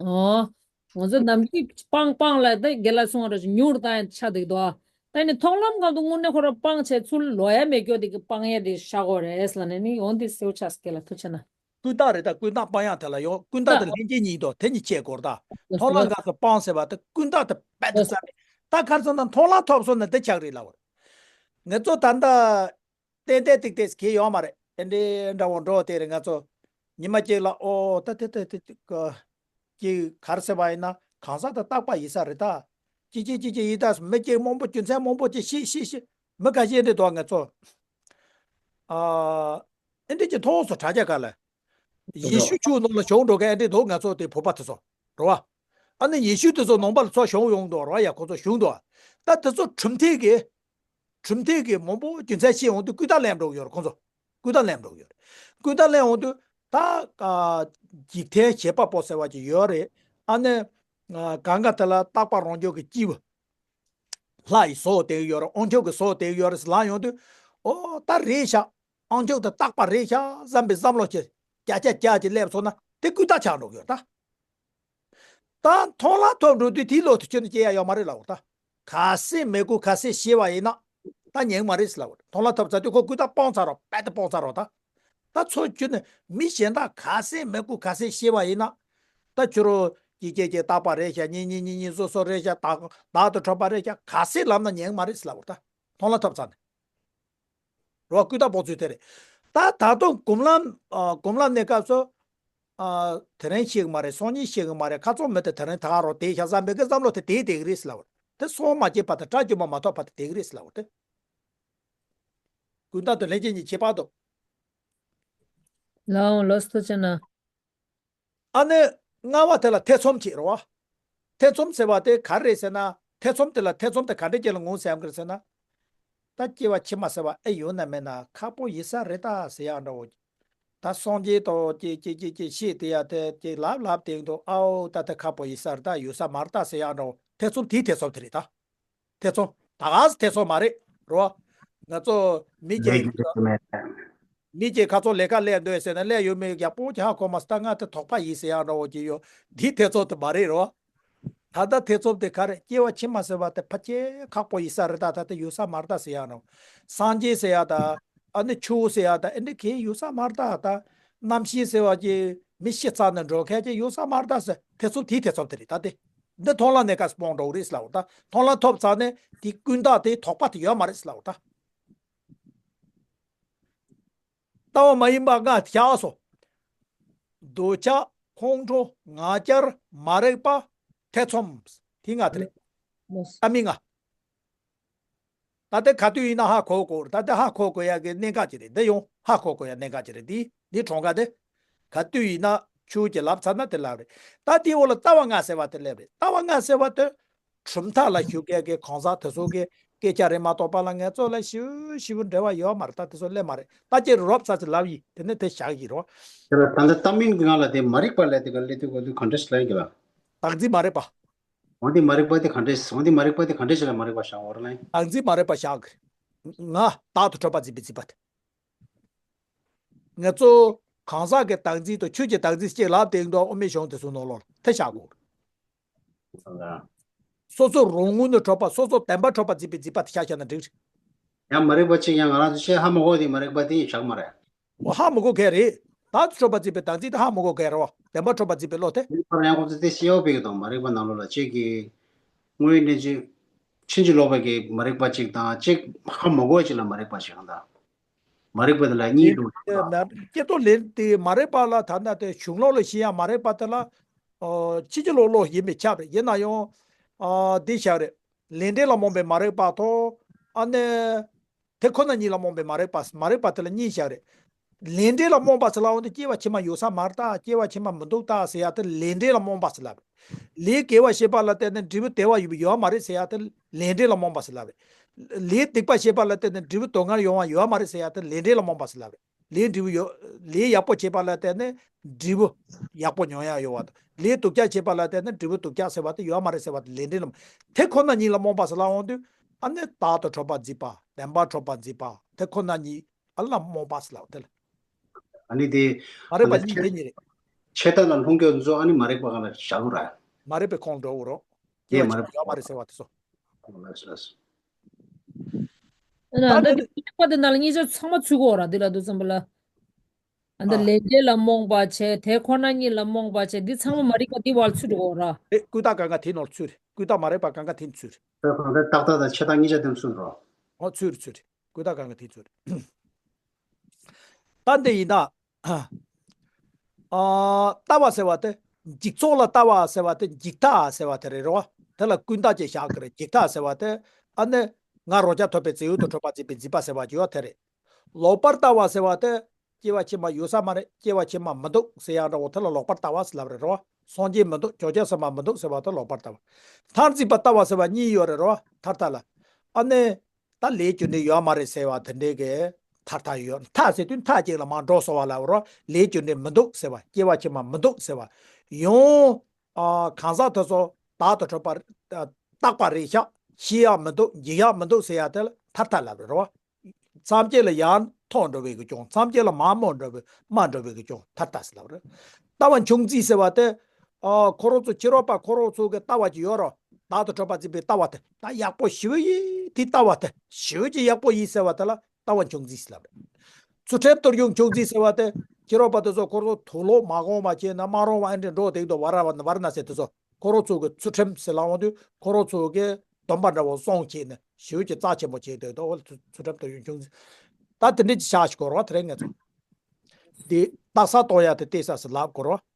ཨོ། ང་ཚོ་ནམ་རྒྱུན་སྤང་སྤང་ལ་ད་རྒན་ལགས་གསུངས་པ་འདྲ་ཞིག་ཉུང་རུ་བཏང་ཡང་ཆ་འདུག་དོ། ད་ནི་མཐོང་ལམ་སྐབས་དུ་དངོས་གནས་ཁོ་རང་སྤང་བྱས་ཚུར་ལོག་ཡ་མེད་སྐྱོ་དེ་གི་སྤང་ཡ་དེ་ཤ་གོ་རེད་ལ་ནི་ནི་ཡོང་དེ་སེའུ་ཆགས་སྐད་ལ་ཐུག་ཆེ་ན། ཀུན་བཏགས་རེད། ད་ཀུན་བཏགས་སྤང་ཡང་དེ་ལ་ཡོང་། ཀུན་བཏགས་དེ་ལྷན་སྐྱེས་ཉིད་དོ་དེ་ཉིད་ཆེད་སྐོར་ད། མཐོང་ལམ་སྐབས་སུ་སྤང་ཟེར་བ་དེ་ཀུན་བཏགས་དེ་རྦད་དེ་རྩ་མེད། ད་ག་རེ་ཟེར་ན་མཐོང་ལམ་ཐོབ་སོང་ན་དེ་ཆགས་རེད་ལབ་པ་རེད། ངེད་ཚོ་ད་ལྟ། ཏན་ཏན་ཏིག་ཏིག་གི་ཡོད་མ་རེད། ཨེ་འདྲའི་འདྲ་བོ་འགྲོ་དེ་རེད། ང་ཚོ་ཉི་མ་གཅིག་ལ་ཨོ་ད་དེ་དེ་དེ་དེ་ཀ་ཅིག་ག་རེ་ཟེར་བ་ཡིན་ན་གང་ཟག་དང་རྟག་པ་ཡིན་ས་རེད་ད། ཅི་ཅི་ཅི་ཅི་ཡིན་ད་མི་གཅིག་མང་པོ་རྒྱུ་མཚན་མང་པོ་ཅིག་ཤི་ཤི་ཤི་མི་ཁ་ཤས་འདི་དོ་ང་ཚོ་ཨ་ཨེ་འདྲའི་ཅིག་མཐོང་སོང་དྲ་རྒྱ་ཁ་ལ། ཡེ་ཤུ་ཆོས་ནང་ལ་བྱུང་འགྲོ་མཁན་ཨེ་འདྲའི་འདུག་ང་ཚོ་དེ་བོད་པ་དེ་ཚོ་རེད་བ། ཨ་ནི་ཡེ་ཤུ་དེ་ཚོ་ནང་པ་ལ་ཚོ་བྱུང་ཡོང་འདུག་རེད་བ། ཡ་ཁོ་ཚོ་བྱུང་འདུག་ད་དེ་ཚོ་གྲུབ་མཐའི་གི་གྲུབ་མཐའི་གི་མང་པོ་རྒྱུ་མཚན་ཤེས་འོང་དུས་ཀུན་བཏགས་ལེན་འགྲོ་གི་ཡོད་རེད། ཁོང་ཚོ་ཀུན་བཏགས་ལེན་འགྲོ་གི་ཡོད་རེད། ཀུན་བཏགས་ལེན་འོང་དུས་ད་ཨ་འཇིག་རྟེན་བྱེད་པ་པོ་ཟེར་བ་ཅིག་ཡོད་རེད། ཨ་ནི་ཨ་གང་ག་དེ་ལ་རྟག་པ་རང་བྱུང་གི་སྐྱེས་བུ་ལྷ་ཡི་བཟོ་བསྡད་ཡོད་རེད། དབང་ཕྱུག་གི་བཟོ་བསྡད་ཡོད་རེད་ལབ་ཡོང་དུས་ཨོ་ད་རེད་ཤག་དབང་ཕྱུག་དེ་རྟག་པ་རེད་ཤག་བསམ་པའི་བསམ་བློ་ཅིག་བརྒྱ་ཆ་བརྒྱ་ཅིག་སླེབས་སོང་ན་དེ་ཀུན་བཏགས་ཆགས་འགྲོ་གི་ཡོད་རེད་ད། ད་མཐོང་ལམ་ཐོབ་འགྲོ་དུས་དེའི་ལོག་ཏུ་ཁྱོན་ནས་སྐྱེ་ཡ་ཡོད་མ་རེད་ལབ་པ་ད། གལ་སྲིད་མི་དགོས་གལ་སྲིད་ཤེས་པ་ཡིན་ན་ད་ཉན་མ་རེད་ཟེར་ལབ་པ། མཐོང་ལམ་ཐོབ་ཚར་དུས་ཁོ་ཀུན་བཏགས་སྤོང་ཚར་རོགས། རྦད་དེ་སྤོང་ཚར་རོགས་ད། ད་ཚོ་ཁྱོན་ནས་མི་གཞན་དག་གལ་སྲིད་མི་དགོས་གལ་སྲིད་ཤེས་པ་ཡིན་ན། ད་ཁྱོད་རོ་སྐྱེ་སྐྱེ་སྐྱེ་རྟག་པ་རེད་ཤག་གཉིས་གཉིས་གཉིས་གཉིས་སོ་སོ་རེད་ཤག་བདག་བདག་ཏུ་གྲུབ་པ་རེད་ཤག་གལ་སྲིད་ལབ་ན་ཉན་མ་རེད་ཟེར་ལབ་པ་ད། མཐོང་ལམ་ཐོབ་ཚར་ནས། རོ་ཀུན་བཏགས་སྤོང་ཚུལ་དེ་རེད། ད་ད་དུང་སྒོམ་ལམ་ཨ་སྒོམ་ལམ་གནས་སྐབས་སུ་ཨ་དེ་རིང་ཤེས་གི་མ་རེད། སང་ཉིན་ཤེས་གི་མ་རེད། ཁ་ཚོམ་མེད་དེ་དེ་རིང་ད་ག་རོ་དེ་ཤ་བསམ་པའི་གི་བསམ་བློ་དེ་དེ་དེ་གི་རེད་ཟེར་ལབ་པ་རེད། དེ་སོང་མ་སྐྱེས་བར་དུ་སྐྲ་བཅོས་མ་མ་ཐོགས་བར་དུ་དེ་གི་རེད་ཟེར་ལབ་པ་རེད། ཀུན་བཏགས་དང་ལྷན་སྐྱེས་གཉིས་ཁྱད་པར་དུ། ལའོ་ལོས་ཐུགས་ཆེ་ན། ཨ་ནི་ལྔ་བ་དེ་ལ་ཐེ་ཚོམ་བྱེད་རོ། ཐེ་ཚོམ་ཟེར་བ་དེ་ག་རེ་རེད་ཟེར་ན། ཐེ་ཚོམ་དེ་ལ་ཐེ་ཚོམ་དེ་ག་འདྲས་ཅིག་ལ་ངོས་ཟེར་ཡམ་གི་རེད་ཟེར་ན། ད་སྐྱེ་བ་ཕྱི་མ་ཟེར་བ་ཨེ་ཡོད་ན་མེད་ན་ཁག་པོ་ཡིན་ས་རེད་ད་ཟེར་ཡག་འདྲ་བོ། ད་སངས་རྒྱས་དང་ཅི་ཅི་ཅི་ཅི་ཤེས་དེ་ཡ་དེ་ཅི་ལབ་ལབ་དེ་འདུག་ཨའོ་ད་དེ་ཁག་པོ་ཡིན་ས་རེད་ད། ཡོད་ས་མ་རེད་ད་ཟེར་ཡག་འདྲ་བོ། ཐེ་ཚོམ་དེའི་ཐེ་ཚོམ་དེ་རེད་ད། ཐེ་ཚོམ། ད་ག་སེ་ཐེ་ཚོམ་མ་རེད་རོ། ང་ཚོ་མི་སྐྱེ་ཡིན་ད། མི་སྐྱེ་ཁ་ཚོ་ལས་ཀ་ལས་འདོད་ཟེར་ན་ལས་ཡོད་མེད་ཡག་པོ་ཅིག་ཧ་གོ་མ་སོང་། ད་ང་དེ་དོགས་པ་ཡིན་ཟེར་ཡག་འདྲ་བོ་ཅིག་ཡོད། འདི་ཐེ་ཚོམ་དེ་མ་རེད་རོ། ད་ལྟ་ཐེ་ཚོམ་དེ་ག་རེ། སྐྱེ་བ་ཕྱི་མ་ཟེར་བ་དེ་ཕལ་ཆེར་ཁག་པོ་ཡིན་ས་རེད་ད། ད་དེ་ཡོད་ས་མ་རེད་ད་ཟེར་ཡག་འདྲ་བོ། སངས་རྒྱས་ཟེར་ཡག་ད། ཨ་ནི་ཆོས་ཟེར་ཡག་ད་ཨེ་འདྲ་གས་ཡོད་ས་མ་རེད་ད། ད་རྣམ་ཤེས་ཟེར་བ་ཅིག་མི་ཤི་ཚར་ནས་འགྲོ་མཁན་ཅིག་ཡོད་ས་མ་རེད་ད་ཟེར། ཐེ་ཚོམ་དེའི་ཐེ་ཚོམ་དེ་རེད་ད་དེ། འདི་མཐོང་ལམ་གནས་སྐབས་སུ་སྤོང་འགྲོ་གི་རེད་ཟེར་ལབ་པ་ད། མཐོང་ལམ་ཐོབ་ཚར་ནས་དེ་ཀུན་བཏགས་དེ་དོགས་པ་དེ་ཡོད་མ་རེད་ཟེར་ལབ་པ་ད། ལྟ་བ་མ་ཡིན་པ་ལྔ་བཞག་སོང་། འདོད་ཆགས། ཁོང་ཁྲོ། ང་རྒྱལ། མ་རིག་པ། ཐེ་ཚོམ། དེ་ལྔ་དེ་རེད། ལྟ་མིན་ལྔ། ད་ལྟ་ག་དུས་ཡིན་ན་ཧ་གོ་དགོས། ད་ལྟ་ཧ་གོ་དགོས་ཡག་གི་གནད་འགག་ཅིག་རེད། འདི་ཡང་ཧ་གོ་དགོས་ཡག་གནད་འགག་ཅིག་རེད། འདི་འདི་གྲངས་ཀ་དེ་ག་དུས་ཡིན་ན་ཆོས་ཀྱི་ལབ་ཚར་ན་དེ་ལབ་རེད། ད་དེའི་འོག་ལ་ལྟ་བ་ལྔ་ཟེར་བ་དེ་སླེབས་རེད། ལྟ་བ་ལྔ་ཟེར་བ་དེ་གྲུབ་མཐའ་ལ་ཞུགས་མཁན་གྱི་གང་ཟག་དེ་ཚོ་གི་སྐད་ཆ་རེད་མ་གཏོགས་པ་ལ་ངེད་ཚོ་ལ་ཞེ་པོ་ཞེ་པོ་འབྲེལ་བ་ཡོད་མ་རེད། ད་དེ་ཚོ་སླེབས་མ་རེད། ད་ཁྱེད་རོབ་ཙམ་ཅིག་ལབ་ཡིན། དེ་ནས་དེ་བཞག་གི་རོ། ད་ལྟ་ལྟ་མིན་གྱི་ནང་ལ་དེ་མ་རིག་པ་ལབ་དེ་ག་ལབ་དུས་ག་དུས་ག་འདྲ་ཞིག་ལབ་ཡིན་གྱི་ལ། བདག་འཛིན་མ་རིག་པ། འོན་ཏེ་མ་རིག་པ་དེ་ག་འདྲས། འོན་ཏེ་མ་རིག་པ་དེ་ག་འདྲས་ཞིག་ལ་མ་རིག་པ་བཞག་འོ་ར་ལན། བདག་འཛིན་མ་རིག་པ་བཞག་གི། ང་བདག་ཏུ་གྲུབ་པ་འཛིན་པའི་འཛིན་པ་དེ། ང་ཚོ་གང་ཟག་གི་བདག་འཛིན་དང་ཆོས་ཀྱི་བདག་འཛིན་ཅེས་ལབ་དེ་འདུག་དབུ་མའི་གཞུང་དེ་ཚོ་ནང་ལོགས་ལ་དེ་བཞག་དགོས། སོ་སོ་རང་ངོས་ནས་གྲུབ་པ། སོ་སོ་བདེན་པར་གྲུབ་པ་འཛིན་པའི་འཛིན་པ་དེ་ཆ་བཞག་ན་འགྲིག་རེད། ཡང་མ་རིག་པ་གཅིག་ཡང་ང་རང་ཚོ་ཆེས་ཧ་མ་གོ་དེ་མ་རིག་པ་དེ་ཡིན་བཞག་མ་རེད། འོ་ཧ་མ་གོ་གལ་རེད། བདག་ཏུ་གྲུབ་པ་འཛིན་པའི་བདག་འཛིན་དེ་ཧ་མ་གོ་གལ་རེད་བ། བདེན་པར་གྲུབ་པ་འཛིན་པའི་བློ་དེ། ཡང་ཁོང་ཚོ་དེ་ཤེས་ཡོད་པའི་གི་དང་མ་རིག་པ་ནང་ལོགས་ལ་གཅིག་གི་དངོས་ཡོད་གནས་ཚུལ་ཕྱིན་ཅི་ལོག་པའི་གི་མ་རིག་པ་གཅིག་དང་གཅིག་ཧ་མ་གོ་གཅིག་ལ་མ་རིག་པ་ཞིག་ད། མ་རིག་པ་དེ་ལ་གཉིས་འདུག་ད། སྐྱེ་ལྟོ་ལེན་དེ་མ་རིག་པ་ལ་ད་ལྟ་དེ་གཞུང་ལུགས་ལ་བཞིན་ཡང་མ་རིག་པ་དེ་ལ་ཨོ་ཕྱིན་ཅི་ལོག་ལོག་ཡིན་པས་ཁྱབ་རེད། ཡིན་ན་ཡང་ཨ་འདི་བཞག་རེད། ལས་འབྲས་ལ་རྨོངས་པའི་མ་རིག་པ་དང་། ཨ་ནི་དེ་ཁོ་ན་ཉིད་ལ་རྨོངས་པའི་མ་རིག་པ། མ་རིག་པ་དེ་ལ་གཉིས་བཞག་རེད། ལས་འབྲས་ལ་རྨོངས་པ་ཟེར་ལབ་འོང་དུས་སྐྱེ་བ་ཕྱི་མ་ཡོད་ས་མ་རེད་ད། སྐྱེ་བ་ཕྱི་མ་མི་འདུག་ད་ཟེར་ཡ་དེ་ལས་འབྲས་ལ་རྨོངས་པ་ཟེར་ལབ་རེད། ལས་དགེ་བ་བྱེད་པ་ལ་བརྟེན་ནས་འབྲས་བུ་བདེ་བ་ཡོད་ཡོད་མ་རེད་ཟེར་ཡ་དེ་ལས་འབྲས་ལ་རྨོངས་པ་ཟེར་ལབ་རེད། ལས་སྡིག་པ་བྱེད་པ་ལ་བརྟེན་ནས་འབྲས་བུ་སྡུག་བསྔལ་ཡོང་བ་ཡོད་མ་རེད་ཟེར་ཡ་དེ་ལས་འབྲས་ལ་རྨོངས་པ་ཟེར་ལབ་རེད། ལས་འབྲས་བུ་ཡོད། ལས་ཡག་པོ་བྱེད་པ་ལ་བརྟེན་ནས་འབྲས་བུ་ཡག་པོ་མྱོང་ཡ་ཡོད་པ་དང་། ལས་སྡུག་ཅག་བྱེད་པ་ལ་བརྟེན་ནས་འབྲས་བུ་སྡུག་ཅག་ཟེར་བ་དེ་ཡོད་མ་རེད་ཟེར་བ་དེ་ལས་འབྲས་ལ། དེ་ཁོ་ན་ཉིད་ལ་རྨོངས་པ་ཟེར་ལབ་འོང་དུས་ཨ་ནི་བདག་ཏུ་གྲུབ་པ་འཛིན་པ། བདེན་པར་གྲུབ་པ་འཛིན་པ་དེ་ཁོ་ན་ཉིད་ཨ་ལ་རྨོངས་པ་ཟེར་ལབ་དེ་ལ། ཨ་ནི་དེ་མ་རིག་པ་ཨ་ནི་གཉིས་དེ་གཉིས་རེད། ཆད་ལྟ་ལ་ལྷུང་སྐྱོད་ཚོ་ཨ་ནི་མ་རིག་པ་གང་ལ་བཞག་ར། མ་རིག་པའི་ཁོངས་འགྲོ་འོ་རོ། སྐྱེ་ཡེ་བ་མ་ཕྱི་རིག་མ་ཡོད་མ་རེད་ཟེར་བ་དེ་ཚོ། ལགས་སོ་ལགས་སོ། ཨ་ད་ད་དེ་འདི་ཀུན་བཏགས་པ་དེ་ནང་ལ་གཉིས་ཆ་ཚང་མ་ཚུད་གོ་ར། འདི་ལ་འདུག་ཙམ་པ་ལ། ཨ་ད་ཨ། ལས་འབྲས་ལ་རྨོངས་པ་བྱས། དེ་ཁོ་ན་ཉིད་ལ་རྨོངས་པ་བྱས། འདི་ཚང་མ་མ་རིག་པ་འདི་བར་ཚུད་འགྲོ་གོ་ར། ཨེ་ཀུན་བཏགས་གང་ག་དེ་ནང་ལ་ཚུད་རེད། ཀུན་བཏགས་མ་རིག་པ་གང་ག་དེ་ཚུད་རེད། ད་གང་ལྟར་བཏགས་བཏགས་དང་ཆད་བཏགས་གཉིས་ཆ་དེ་ཚུད་རོ། ཨོ་ཚུད་རེད་ཚུད་རེད། ཀུན་བཏགས་གང་ག་དེ་ཚུད་རེད། ད་འདི་ཡིན་ད། ཨ། ལྟ་བ་ཟེར་བ་དེ། འཇིག་ཚོགས་ལ་ལྟ་བ་ཟེར་བ་དེ་འཇིག་ལྟ་ཟེར་བ་དེ་རེད་རོ། དེ་ལ་ཀུན་བཏགས་ཅེས་བཞག་གི་རེད། འཇིག་ལྟ་ཟེར་བ་དེ། ཨ་ནི། ང་རང་རྐྱ་ཐོབ་པའི་རྫས་ཡུལ་དུ་གྲུབ་པ་འཛིན་པའི་འཛིན་པ་ཟེར་བ་ཅིག་ཡོད་དེ་རེད། ལོག་པར་ལྟ་བ་ཟེར་བ་དེ། སྐྱེ་བ་ཕྱི་མ་ཡོད་ས་མ་རེད། སྐྱེ་བ་ཕྱི་མ་མི་འདུག་ཟེར་ཡག་འདྲ་བོ་དེ་ལ་ལོག་པར་ལྟ་བ་ཟེར་ལབ་རེད་རོ། སངས་རྒྱས་མི་འདུག། བྱང་ཆུབ་སེམས་དཔའ་མི་འདུག་ཟེར་བ་དེ་ལོག་པར་ལྟ་བ། མཐར་འཛིན་པ་ལྟ་བ་ཟེར་བ་གཉིས་ཡོད་རེད་རོ། མཐར་ལྟ་ལ། ཨ་ནི། ད་ལས་རྒྱུ་འབྲས་ཡོད་མ་རེད་ཟེར་བ་དེ་འདྲའི་གི་མཐར་ཐུག་ཡོད། མཐའ་ཟེར་དུས་མཐའ་གཅིག་ལ་མར་འགྲོ་སོང་བ་ལ་རོ། ལས་རྒྱུ་འབྲས་མི་འདུག་ཟེར་བ། སྐྱེ་བ་ཕྱི་མ་མི་འདུག་ཟེར་བ། ཡང་ཨ་གང་ཟག་དེ་ཚོ་བདག་ཏུ་གྲུབ་པ་རྟག་པ་རེད་ཤག། ཤི་ཡག་མི་འདུག། འཇིག་ཡག་མི་འདུག་ཟེར་ཡག་དེ་ལ་མཐར་ཐུག་ལབ་རེད་རོ། མཚམས་བཅད་ལ་ཡར་མཐོ་འགྲོ་བའི་གི་རྐྱེན། མཚམས་བཅད་ལ་མར་དམའ་འགྲོ་བའི་དམའ་འགྲོ་བའི་གི་རྐྱེན་མཐར་ཐུག་ཟེར་ལབ་རེད། ལྟ་བ་འབྱུང་རྩིས་ཟེར་བ་དེ། ཨ་ཁོ་རང་ཚོ་ཕྱི་རོལ་པ་ཁོ་རང་ཚོ་གི་ལྟ་བ་ཅིག་ཡོད་རོ། བདག་ཏུ་གྲུབ་པ་འཛིན་པའི་ལྟ་བ་དེ་ད་ཡག་པོ་ཞེ་པོ་ཡིན། དེ་ལྟ་བ་དེ་ཞེ་པོ་ཅིག་ཡག་པོ་ཡིན་ཟེར་བ་དེ་ལ་ལྟ་བ་འབྱུང་རྩིས་ཟེར་ལབ་རེད། ཚུལ་ཁྲིམས་དོར་ཡུག་འབྱུང་རྩིས་ཟེར་བ་དེ། ཕྱི་རོལ་པ་དེ་ཚོ་ཁོ་རང་ཚོ་དུག་ལོག་མ་གོང་མ་བྱས་ན་མ་རུང་བ་ཨེ་འདྲ་འགྲོ་བསྡད་འདུག། ཝ་ར་ཝ་ན་ཝ་ར་ན་ཟེར་དེ་ཚོ། ཁོ་རང་ཚོ་གི་ཚུལ་ཁྲིམས་ཟེར་ལབ་འོང་དུས་ཁོ་རང་ཚོ་གི་སྡོམ་པ་འདྲ་བོ་བསྲུང་བྱས་ནས་ཞེ་པོ་ཅིག་རྩ་ཆེན་པོ་བྱས་བསྡད་འདུག། འོ་ལ་ཚུལ་ཁྲིམས་དོར་ཡུག་འབྱུང་རྩིས། ད་དེ་འདྲ་ཅིག་བཞག་ཞིག་གོ་རོགས། དེ་རིང་ངས་ཚོ། འདི་རྟགས་གསལ་གཏོང་ཡ་དེ་ལྟས་ས་སུ་ལབ་དགོས་རོགས།